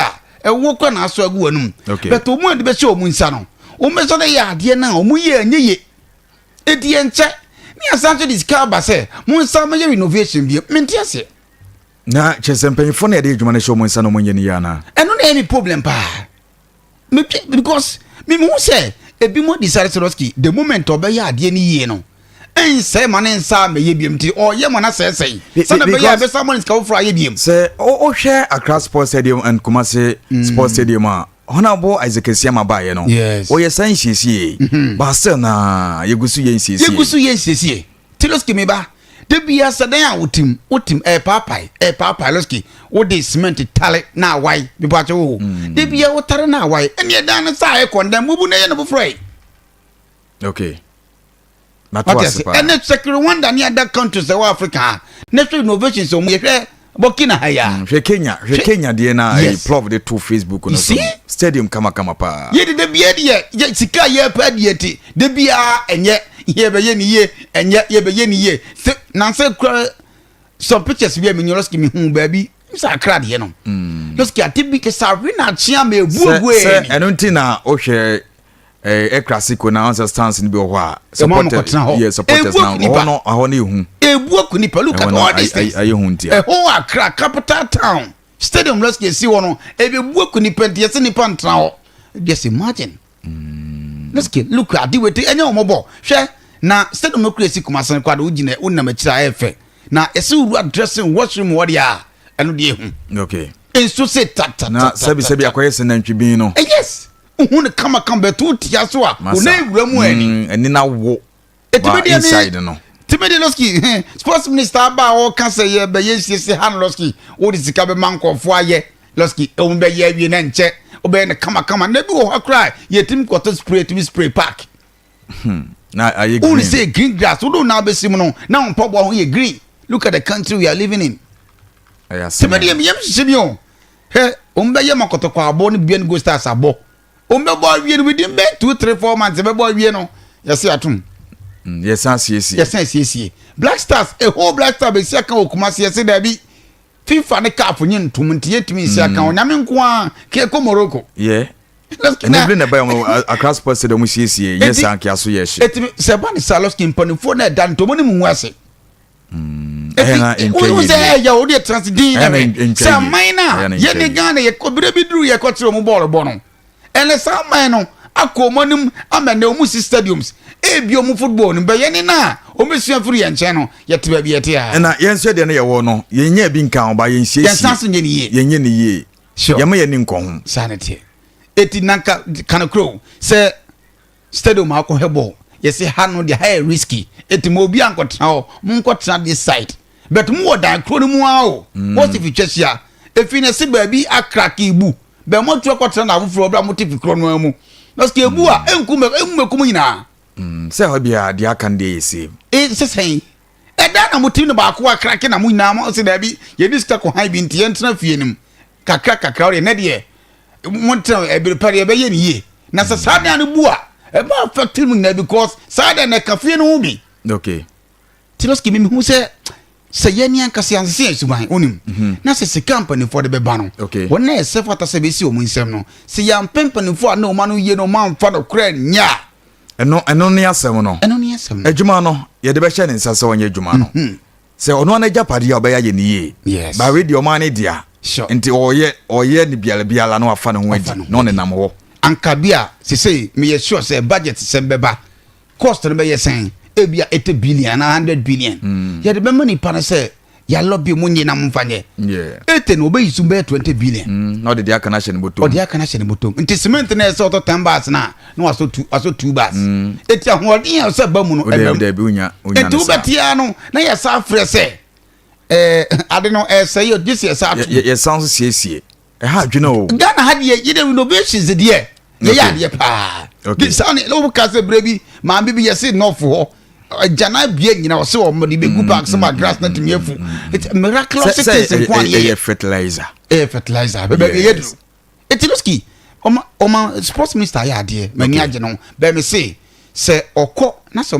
a ɛwɔ kora na asɔ agu w'anum but ɔmu a de bɛhyɛ ɔmu nsa no ɔmu bɛsɔ dɛ yɛ adeɛ no a ɔmu yɛ ɛnyɛ ye ɛdi ɛnkyɛ ne asan so de sika aba sɛ mo nsa mɛyɛ renovation bio mente aseɛ. Na kyerɛ sɛ mpanyimfoɔ no yɛde adwuma no hyɛ ɔmo nsa na ɔmo nyɛ no yie anaa? Ɛno na ɛyɛ me problem paa metwe because mehu sɛ ebi mo decide sɛ Losky the moment ɔbɛyɛ adeɛ no yie no ɛnsɛe ma ne nsa mɛyɛ biom nti ɔyɛ ma no sɛesɛe sɛne bɛyɛ a because ɛbɛsa ma ne sika foforɔ ayɛ biom. Sɛ wohwɛ Accra Sports Stadium and Kumasi Sports Stadium a Honorable Isaac Asiama baeɛ no wɔyɛ saa nsiesie but still na yɛgu so yɛ nsiesie. Yɛgu so yɛ nsiesie ti Losky mi ba de bia sɛ dan a wotim wotim ɛɛpaapae ɛɛpaapae Losky wode cement tale na awae bipɔ akyɛ wo de bia wotare na awae ɛne ɛdan no saa ayɛ kɔndɛm bubu na ɛyɛ no foforɔ yi. Okay, mato wate ase ase paa. Ɛne sɛ Rwanda ne other countries ɛwɔ Africa a ne hwɛ innovations ɔmo yɛhwɛ Burkina ha yi a Hwɛ Kenya, hwɛ Kenya deɛ na ɛyi plov de to Facebook no You so no see? Stadium kamakama paa. Yɛde da bia deɛ yɛ sika a yɛpɛ deɛ ti da bia ɛnyɛ yɛbɛyɛ ne yie ɛnyɛ yɛbɛyɛ ne yie sɛ nansɛ kura some pictures bi a menyɛ Losky mehu baabi sɛ akra deɛ no Losky ade bi kɛ sɛ awe na akyea ma ebu sɛ egu sɛ ɛni ɛno nti na wohwɛ El Clasico na ɔnsɛ stands no bi wɔ hɔ a Ɛmo ama kɔtena hɔ. yeah, supporters Ebu na aku nipa. hɔ no ɛhɔ no ehu. Ebu aku nipa. Look at Ɛhɔ no all these things. ayɛ hu ntia. Ɛhɔ Accra capital town stadium Losky esi hɔ no ebi aku nipa nti yɛsɛ nipa ntena hɔ. Just imagine Losky look ade wete ɛnyɛ wɔn bɔ hwɛ na stadium no kura esi Kumasi no kora de wogyina wonam akyire a ɛyɛ fɛ na yɛsɛ wura dressing washroom hɔ deɛ a ɛno deɛ ehu nsuo se ta ta na ta sɛbi sɛbi akɔyɛ sɛ nantwibin no. Yes. Wohu no kamakama bɛto wo tia so a, wo nan wura mu ani. Mm, ani na wo. Ɛtumi deɛ inside no. Tumi de Lɔski, sports minister aba a ɔka sɛ yɛ bɛyɛ nsiesie ha no Lɔski, wode sika bɛma nkurɔfoɔ ayɛ Lɔski, wɔn bɛyɛ awie na nkyɛ wobɛyɛ no kamakama. Na bi wɔ hɔ koraa yɛtumi kɔtɔ spray, tumi spray park. Hmm. Na ayɛ green. Wone sɛ green grass, wode wo nan bɛsi mu no, na wo mpaboa ho yɛ green. Look at the country we are living in. Tumi deɛ meyam hyehye mi o. Hwɛ, wɔn bɛyɛ ma kɔtɔkɔ abɔ ne bia ne gold stars abɔ. Wɔn bɛbɔ awie no within bɛyɛ 2, 3, 4 months bɛbɔ awie no yɛsi atum. Yɛsan siesie. Yɛsan siesie. Black Stars, a whole Black Star bɛsi aka wɔ Kumasi yɛsi daabi. FIFA ne CAF nye ntom nti yɛtumi nsi aka mm. Onyame nko ara kɛ Morocco. Yeah. Ɛnɛ bere na ɛbɛyɛ wɔn Accra Sports Stadium siesie nyɛ saa nkeaso yɛ hye. Etimi sɛ ɛba ne saa lɔskin mpanimfoɔ na ɛda ntomo ne mu ase. Ɛyɛ wohu sɛ ɛyɛ wo deɛ tena se din na hwɛ sɛ aman no a yɛne Ghana yɛkɔ berɛ bi duru yɛkɔkyerɛ ɔmu bɔɔl bɔ no ɛnɛ saa aman no akɔ ɔmu anim ama nnɛ ɔmu si stadiums ebi ɔmu football no bɛyɛ ne no a ɔmu bɛsua firi yɛn nkyɛn no yɛte baabi yɛte a ɛna yɛn nso deɛ no yɛwɔ no yɛnyɛ bi nka ho ba yɛnsiesie yɛnsan so nyɛ ne yie yɛnyɛ ne yie yɛma yɛni nkɔ ho saa ne teɛ eti nanka kanokoro sɛ Stadium akɔhwɛ bɔɔl yɛse ha no deɛ ha yɛ risky eti mo obi ankɔtena hɔ mo nkɔtena this side but mo wɔ dan kuro no mu ara o mm. wɔsi fi twɛ hyia efi na ɛsi baabi akrake ebu bɛn mo atu akɔtena na afoforɔ ɔbɛn mo te fi kuro no ara mu na sɛ ebu a enku mɛ emu mɛ kum nyinaa. Mm, sɛ hɔ bia deɛ aka no deɛ yɛ same. E sɛ sɛn ɛdan na mo ti no baako akrake na mo nyinaa mo sɛ daabi yɛde sika kɔ han bi nti yɛntena fie no mu kakra kakra ɔdeɛ nɛ deɛ mo ntena ɛbere pɛ deɛ ɛbɛyɛ ne yie na sɛ saa dan no bu a ɛbɛ affect mu nyinaa because saa dan na ɛka fie no ho bi. Okay. Tiloski mi hu sɛ sɛ yɛn ni ankasa yɛn asese yɛn suban onim mhm. na sɛ sika mpanimfoɔ de bɛba no wɔn na ɛsɛ fata sɛ bɛsi wɔn nsam no sɛ yɛampɛ mpanimfoɔ a na wɔn ano yie na wɔn amfa no korɛ nyɛ a. Ɛno ɛno ne asɛm no. Ɛno ne asɛm no. Adwuma no yɛde bɛhyɛ ne nsa sɛ ɔnyɛ adwuma no. Mhm. Sɛ ɔno ara n'agyapadeɛ a ɔbɛyɛ ayɛ ne yie. Yes. But wei deɛ ɔman ne dea. Sure. Nti ɔyɛ ɔyɛ ne biala biala na wafa ne ho adi na ɔnenam hɔ. Anka bi a sesei meyɛ sure sɛ budget sɛm bɛba cost no bɛyɛ sɛn ebia 80 billion anaa 100 billion. Mm. Yɛde bɛma nipa no sɛ yalɔ bi mu nye na mo nfa nyɛ. Yeah. 80 no ɔbɛyi so bɛyɛ 20 billion. Mm. Na ɔde deɛ aka no ahyɛ ne bɔtɔm. Ɔde aka no ahyɛ ne bɔtɔm. Nti cement no ɛsɛ ɔtɔ 10 bars na na wasɔ two wasɔ two bars. Mm. Eti ahoɔden a ɔsɛ ba mu no ɛbɛm. Dabi wonya wonya ne saa. Eti wobɛte ara no na yɛsa afrɛ sɛ ɛɛ ade no ɛsɛ yɛ gye sɛ yɛsa ato. Yɛsan so siesie ɛha adwene o. Ghana ha deɛ yɛ de renovations deɛ yɛyɛ adeɛ paa. Okay. Saa ne na wɔka sɛ berɛ bi maame bi yɛse nɔɔfo hɔ agyanan bea nyina ɔsɛ wɔn de bɛgu park sɛ ma grass na tumi afu. Miraculous things nko a yɛyɛ. Ɛyɛ fertilizer. Ɛyɛ fertilizer bɛbɛ yɛ duro. Etiloski ɔma ɔma sports minister ayɛ adeɛ m'ani agye no bɛn me se sɛ ɔkɔ na sɛ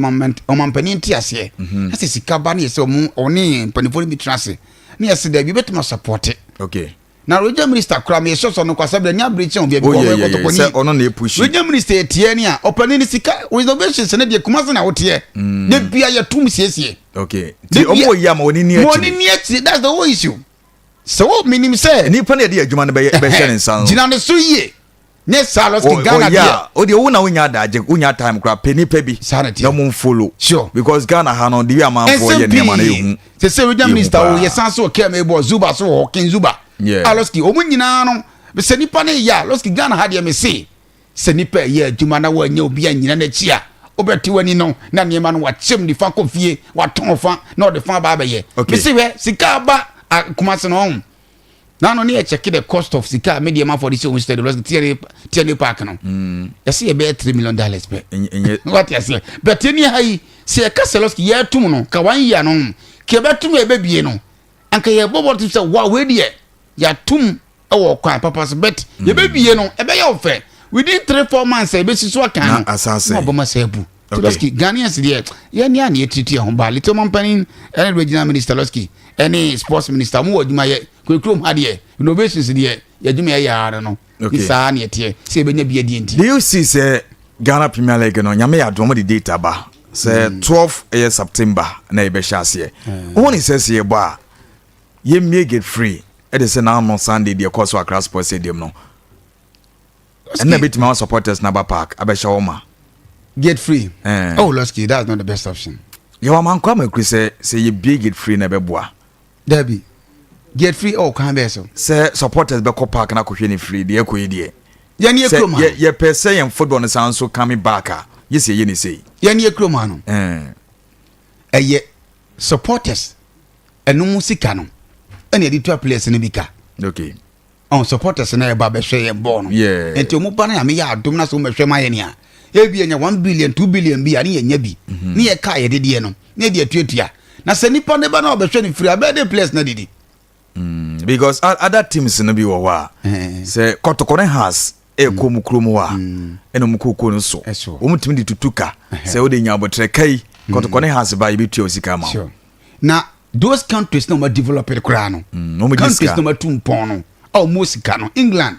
ɔmampanin nte aseɛ mhm. na sɛ sika ba ne yɛ sɛ ɔmo ɔne mpanimfoɔ no bi tena ase ne yɛ sɛ daabi bɛtumi asupɔte okay na regional minister kora meyɛ sɛ sɛ ɔno kwasa berɛ ne abere kyɛn obi oh, yeah, yeah, yeah. ɔno na epushi regional minister ɛteɛ ne a ɔpanin ne sika renovations ne deɛ Kumasi na woteɛ mm. de bia yɛtom siesie okay nti ɔmo wɔ yi ama wɔn ni akyire wɔn ni akyire that's the whole issue Sɛ wo menim sɛ. Nipa na yɛde adwuma no bɛyɛ bɛhyɛ ne nsa no. Gyina ne so yie. Nyɛ saa lɔski Ghana deɛ. O deɛ wo na wonya adagye wonya time koraa pɛ nipa bi. Saa na teɛ. Na mo follow. Sure. Because Ghana ha no de wi amanfoɔ yɛ nneɛma no ehu. Sɛ sɛ regional minister o yɛ san so kɛm ebɔ Zuba so wɔ hɔ King Zuba. Yeah. A lɔski wɔn nyinaa no sɛ nipa ne yɛ a lɔski Ghana ha deɛ me se. Sɛ nipa reyɛ adwuma na wannya obi annyina n'akyi a, wobɛte w'ani no na nneɛma no wakyɛm de fa kɔ fie, watɔn fa na ɔde fa aba abɛyɛ. Okay. Mesi hwɛ sika aba Kumasi no ɔho. Na no ne yɛ check the cost of sika a media ma for this own study TNA TNA park no. Mm. Yɛsɛ yɛbɛyɛ $3 million pɛ. Enye. What you say? But ni ha yi sɛ yɛka sɛ lɔski yɛtum no ka one year no ka yɛbɛtum yɛbɛbie no anka yɛbɔ bɔ to sɛ wa wei deɛ yɛatum wɔ kwan papa so but mm. yɛbɛwie no ɛbɛyɛ ɔfɛ within 3, 4 months a yɛbɛsi so akan no na ɔbɛma sɛ abu okay. Lɔski Ghanaians deɛ yɛne a ne yɛtiriti ɛho baa little mampanin ɛne regional minister Lɔski ɛne sports minister ɔmo wɔ adwuma yɛ kurekurom ha deɛ innovations deɛ yɛadwuma yɛ yaa no no ne saa ne ɛteɛ sɛ yɛbɛnya bi adie nti. Do you see sɛ Ghana Premier League no nyame yɛ adom de date aba sɛ 12 mm. ɛyɛ September na yɛbɛhyɛ aseɛ wohu ne sɛ sɛ yɛbɔ a Yɛmmie gate free de sɛ n'ano Sunday deɛ ɛkɔɔ so Accra Sports Stadium no. Ɛnna ebetumi ama supporters no aba park abɛhyɛ wɔn ma. Gate free. Eh. Oh, Losky, that's not the best option. Yɛwɔ amankɔ ama kuri sɛ sɛ yɛbie gate free na ɛbɛboa. Dabi. Gate free ɛwɔ kwan bɛɛ so. Sɛ supporters bɛkɔ park na akɔhwɛ ne free deɛ ɛkɔ yi deɛ. Yɛn yɛ Sɛ kurom ha yɛ yɛpɛ sɛ yɛn football no san so coming back a, yɛ sɛ yɛyɛ ne sei. Yɛn yɛ kurom ha no. Ɛɛ. Ɛyɛ supporters ɛno mu sika no ɛna yɛde tua players no bi ka. Okay. Ɔn supporters na ɛba bɛhwɛ yɛn bɔɔl no. Yeah. Nti ɔmo ba no yɛ ameyɛ adom na sɛ ɔmo bɛhwɛ ma yɛn a ebi yɛnya 1 billion, 2 billion bi a ne yɛnya bi ne yɛ kaa yɛde deɛ no ne yɛde atuatua na sɛ nipa ne ba na ɔbɛhwɛ no firi abɛɛ de players na didi. Because other teams no bi wɔ hɔ a sɛ Kɔtɔkɔ ne Hearts ɛkɔ mu kurom hɔ a, ɛna ɔmu kooko no so Ɛso. wɔn tumi de tutu ka sɛ wode nya abɔtrɛ ka yi, Kɔtɔkɔ ne Hearts ba, yɛbɛtua wo sika ama wo. Sure. Na those countries na wɔn develop it koraa no, wɔn gye countries sika. na wɔn atu mpɔn no a wɔn wɔ sika no, England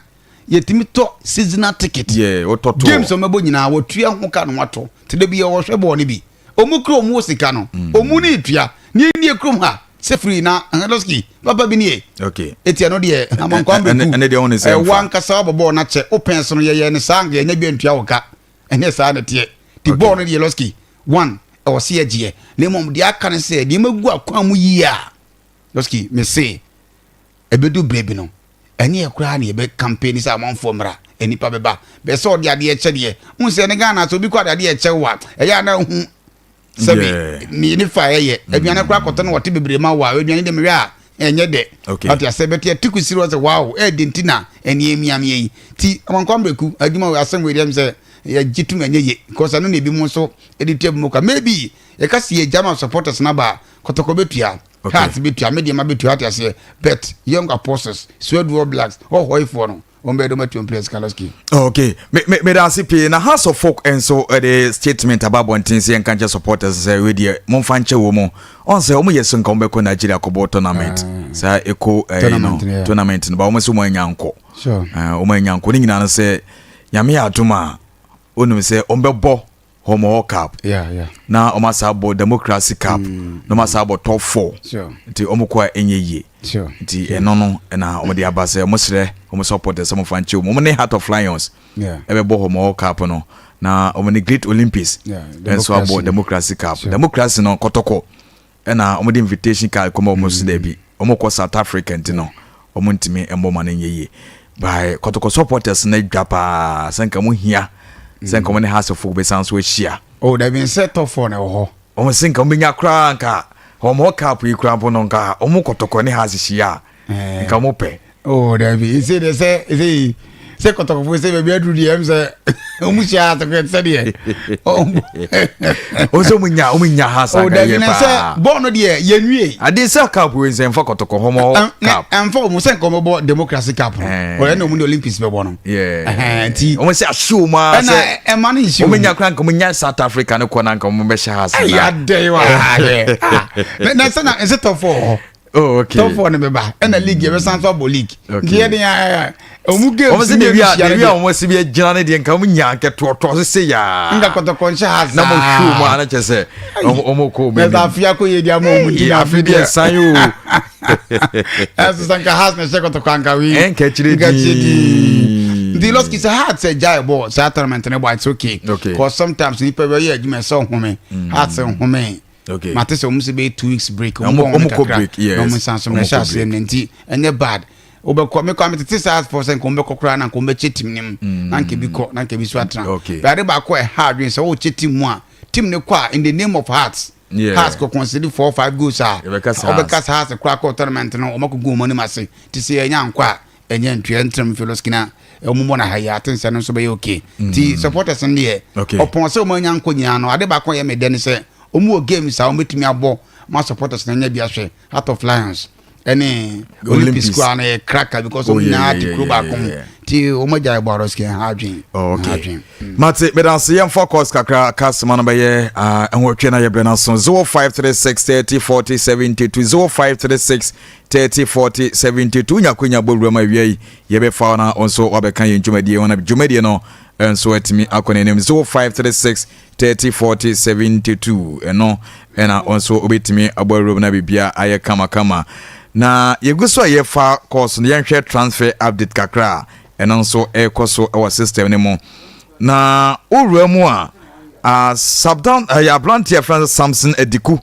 yɛtumi tɔ seasonal ticket. Yeah, wotɔ to. Games a wɔbɛbɔ nyinaa wɔtua ho ka no watɔ te de bi yɛ wɔhwɛ bɔɔl no bi, wɔn kuro wɔn wɔ sika no, wɔn ne etua ne nie kurom ha sɛ firi na Lɔski papa bi nie. Eti ɛno deɛ amankwa mbɛku. Ɛne deɛ wɔn ne sɛ ɛwɔ mfa. Ankasa wabɔ bɔɔl n'akyɛ wopɛn so no yɛyɛ ne saa nka yɛnyɛ bi ntua wɔ ka, ɛnyɛ saa na teɛ ti bɔɔl no deɛ, Lɔski one ɛwɔ se yɛgyeɛ na mmom deɛ aka ne sɛ nneɛma gu akwan mu yie a, Lɔski me se ɛbɛdu berɛ bi no ɛne yɛ koraa ne yɛbɛ campaign sɛ amanfoɔ mmra, nnipa bɛba bɛɛ sɛ ɔde adeɛ kyɛ deɛ wohu sɛ ne Ghana sɛ obi kɔ ade adeɛ kyɛ wo a, ɛyɛ a na hu sɛbi ne fa ɛyɛ aduane koraa kɔtɔ no wɔte bebree ma wo a, aduane deɛ mehwɛ a ɛnyɛ dɛ. Ɔte asɛ bɛte ɛte kusiri wɔ sɛ wow, ɛɛde nti na ɛne emiamia yi ti amankwa mbrɛku adwuma wɔ asɛm wɔ ediam sɛ yɛgye tum ɛnyɛ ye because ɛno na ebi mu nso ɛde tua bi mu ka. Maybe yɛka si yɛ gyama supporters na ba Kɔtɔkɔ bɛtua, Hearts bɛtua, Medeama bɛtua, ate aseɛ, but Young Apostles, Swedru Blacks, ɔhɔifoɔ no wɔn bɛyɛ dɔm atuo players Kalosky. Okay, me me me da ase pii. Na House of Folk nso de statement aba abɔnten sɛ yɛnka nkyɛ supporters sɛ wei deɛ momfa nkyɛ wɔ mu. Ɔn sɛ wɔn yɛ so nka wɔn bɛkɔ Nigeria kɔbɔ tournament. Saa eko ɛyi no Tournament no, yeah. tournament no ba wɔn sɛ wɔn anya nkɔ. Wɔn anya nkɔ ne nyinaa no sɛ Nyame yɛ adom a, onim sɛ wɔn bɛbɔ Homowo Cup na wɔn asa abɔ Democracy Cup na wɔn asa abɔ top four. Nti wɔn kɔ a ɛnyɛ yie. Nti ɛno no na wɔn de aba sɛ wɔn srɛ wɔn supporters sɛ wɔn fa nkyɛn wɔn. Wɔn ne Heart of Lions ɛbɛbɔ Homowo Cup no na wɔn ne Great Olympics nso abɔ Democracy Cup. Democracy no Kɔtɔkɔ ɛna wɔn de invitation card kɔma wɔn so dɛbi wɔn kɔ South Africa nti no wɔn ntumi mmɔ ma no nyɛ yie. By Kɔtɔkɔ supporters no adwa paa sɛ nka wɔn hia sɛ nka wɔn ne Hearts of Oak bɛsan so ahyia. Oh, dabi, nsɛ top four na ɛwɔ hɔ. Wɔn sɛ nka wɔn bɛnya koraa nka wɔn hɔ cup yi koraa mpo no, nka wɔn Kɔtɔkɔ ne Hearts hyia a nka wɔn pɛ. Oh, dabi, ese de sɛ ese sɛ Kɔtɔkɔfo sɛ baabi aduru deɛ ɛm sɛ ɔmu hyia asɛkɛ sɛ deɛ. Wɔn sɛ wɔn nya Hearts oh anka dabi yɛ na sɛ paa. Bɔɔl no deɛ yɛnwie. Adeɛ sɛ cup wei nsɛ nfa Kɔtɔkɔ hɔ cup. Ɛmfa ɔmu sɛ nka ɔmɛbɔ Democracy Cup no. Ɔyɛ na ɔmu ne Olympics bɛbɔ no. Ɛhɛn, nti wɔn sɛ ahye wɔn a ɛna sɛ ɛma no nhyɛ. Wɔn nya koraa nka wɔn nya South Africa no kɔ na nka wɔn bɛhyɛ Hearts ɛyɛ na. Adɛn wa na sɛ na ɛsɛ top four wɔ hɔ. Top four no bɛba ɛna league yɛbɛsan so abɔ league. Nti yɛde yɛ ɔmu games Wɔn sɛ dewi a mmienu hyia no dewi a deɛ, wɔn si bi agyina ne deɛ nka wɔn nya nka toɔtoɔ so se yaa. Nka Kɔtɔkɔ nhyɛ ha Na mo hwiw mu saa a na kyerɛ sɛ wɔn kɔ wɔn na sɛ anim. afe akɔ yɛ di ama ɔmu di Ee, na afe deɛ san o. Ɛso sɛ nka Hearts na ɛhyɛ Kɔtɔkɔ anka wei Ɛnka akyire nka akyire dii. Nti Lɔski sɛ Hearts sɛ gyae bɔ saa tournament no bɔ, it's okay. Cause sometimes nipa bɛyɛ adwuma ɛsɛ ɔhome. Hearts nhome. Mate sɛ ɔmo sɛ bɛyɛ 2 weeks break. Ɔmo ɔmo ɔmo kɔ kakra break, yes. Na ɔmo nsan so Ɔmo mmerɛ hyɛ kɔ aseɛ break. no nti ɛnyɛ bad. Wobɛkɔ mekɔ a metete saa fɔ sɛ nka ɔmo bɛkɔ koraa na nka ɔmo bɛkyɛ team no mu na nka bi kɔ na nka bi so atena. Bɛade baako a ɛha adwene sɛ wokyɛ team mu a, team no kɔ a in the name of Hearts, Hearts kɔ concede four five goals a, Yɛbɛka sɛ ɔbɛka sɛ Hearts koraa kɔ tournament no, ɔmo akɔgu ɔmo anim ase. Nti sɛ yɛnya nkɔ a ɛnyɛ ntua ntenam Filoski na ɔmo mmɔ no ha yi ate nsɛ no nso bɛyɛ okay. Nti supporters no deɛ ɔpɔn sɛ ɔmo anya nkɔ nyinaa no, ade baako a ɛyɛ me dɛ ne sɛ ɔmo wɔ games a ɔmo bɛtumi abɔ ma supporters no anya bi ahwɛ. Heart of Lions ɛne Olympics Olympics. koraa no yɛ cracker because Oh, ɔmo nyinaa te kuro baako mu. Nti ɔmo agya ɛbɔ arɔski ɛha adwen. Oh, ɛha okay. adwen. Mate, meda ase. Yɛmfa course kakra ka sema no bɛyɛ nwɔtwe na yɛbrɛ no aso. 0536 30 40 72, 0536 30 40 72. Wonya akwanya bɔ wuram awia yi, yɛbɛfa wo na wo nso woabɛka yɛn dwumadie ho na dwumadie no nso atumi akɔ n'anim. 0536 30 40 72, ɛno ɛna wo nso wobɛtumi abɔ awuram na biribia ayɛ kamakama. Na yɛgu so a yɛfa course no, yɛnhwɛ transfer update kakra a ɛno nso ɛrekɔ so wɔ system no mu. Na wowura mu a sabdan ɛyɛ aberanteɛ a yɛfrɛ no Samson Adiku.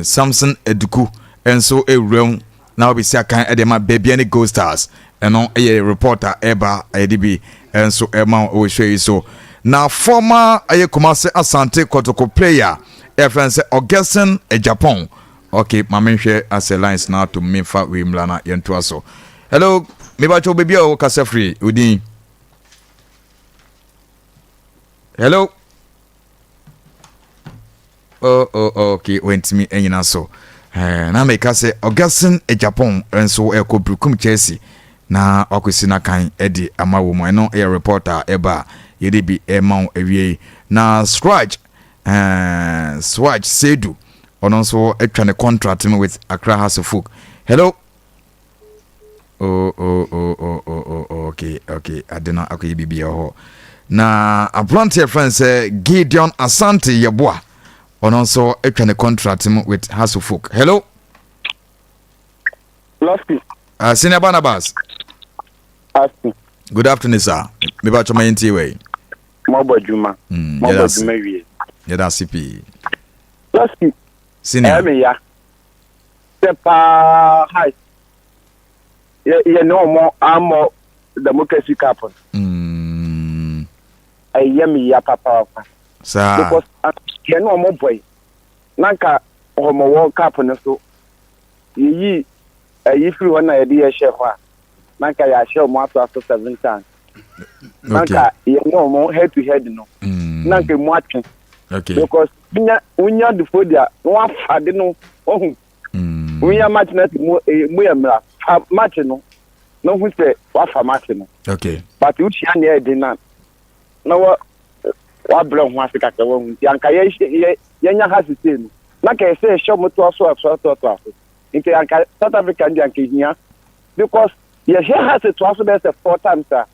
Samson Adiku nso ɛwura mu na wabɛsi akan de ma Bibiani Gold Stars. Ɛno yɛ report a ɛba a yɛde bi nso ɛma wɔ show yi so. Na former ɛyɛ Kumasi Asante Kotoko player yɛfrɛ no sɛ Augustine Agyapong. Okay, ma menhwɛ asɛ lines na atom memfa wei mmra na yɛntoa so. Hello, mebakyɛ wo baabi a wokasa firi, wo din? Hello. Oh, oh, oh, okay, wantumi anyina so. Eh, na meka sɛ Augustine Agyapong nso ɛkɔ Berekum Chelsea na wakɔsi n'akan de ama wɔ mu. Ɛno yɛ report a ɛba a yɛde bi ɛma wo awie. Na Sraj, eh, Swaj Sedu, ɔno nso atwa ne contract mu with Accra Hearts of Oak. Hello. Oh, oh, oh, oh, oh, oh, oh, okay, okay. Ade no akɔyɛ biribi wɔ hɔ. Na aberanteɛ frɛ no sɛ Gideon Asante Yeboah. Ɔno nso atwa ne contract mu with Hearts of Oak. Hello. Lofty. Senior Barnabas. Asti. Good afternoon, sir. Meba choma yɛntie wei. Mɔbɔ adwuma. Mɔbɔ adwuma wie. Yɛda ase pii. Lofty. Senior. Ɛyɛ me ya. Sɛ paa hi. Yɛ yɛ ne wɔn ammɔ democracy cup no. Ɛyɛ me ya papaapa. Saa. Because yɛ ne wɔn bɔe. Na nka wɔn wɔ cup no so. Yɛyi ɛyi firi hɔ na yɛde yɛ hyɛ hɔ a. Na nka yɛahyɛ wɔn ato aso seven times. Na nka yɛ ne wɔn head to head no. Na nka emu atwe. Okay. Because wonya wonya dufo deɛ na wafa de no wahu. Wonya match na mu eh, mu yɛ mmara fa match no na hu sɛ wafa match no. Okay. But wohyia nea ɛde na na wa wabrɛ ho ase kakra wahu nti anka yɛ yɛ yɛnya ha sesei no na ka ɛsɛ yɛhyɛ wɔn toa so toa so toa so nti anka South Africa ndi anka ehia because yɛhyɛ ha se toa so bɛyɛ sɛ four times a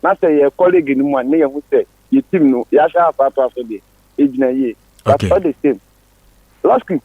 na sɛ yɛkɔ league no mu a ne yɛhu sɛ yɛ team no yɛahyɛ ha saa toa so deɛ egyina yie but Okay. all the same Losky.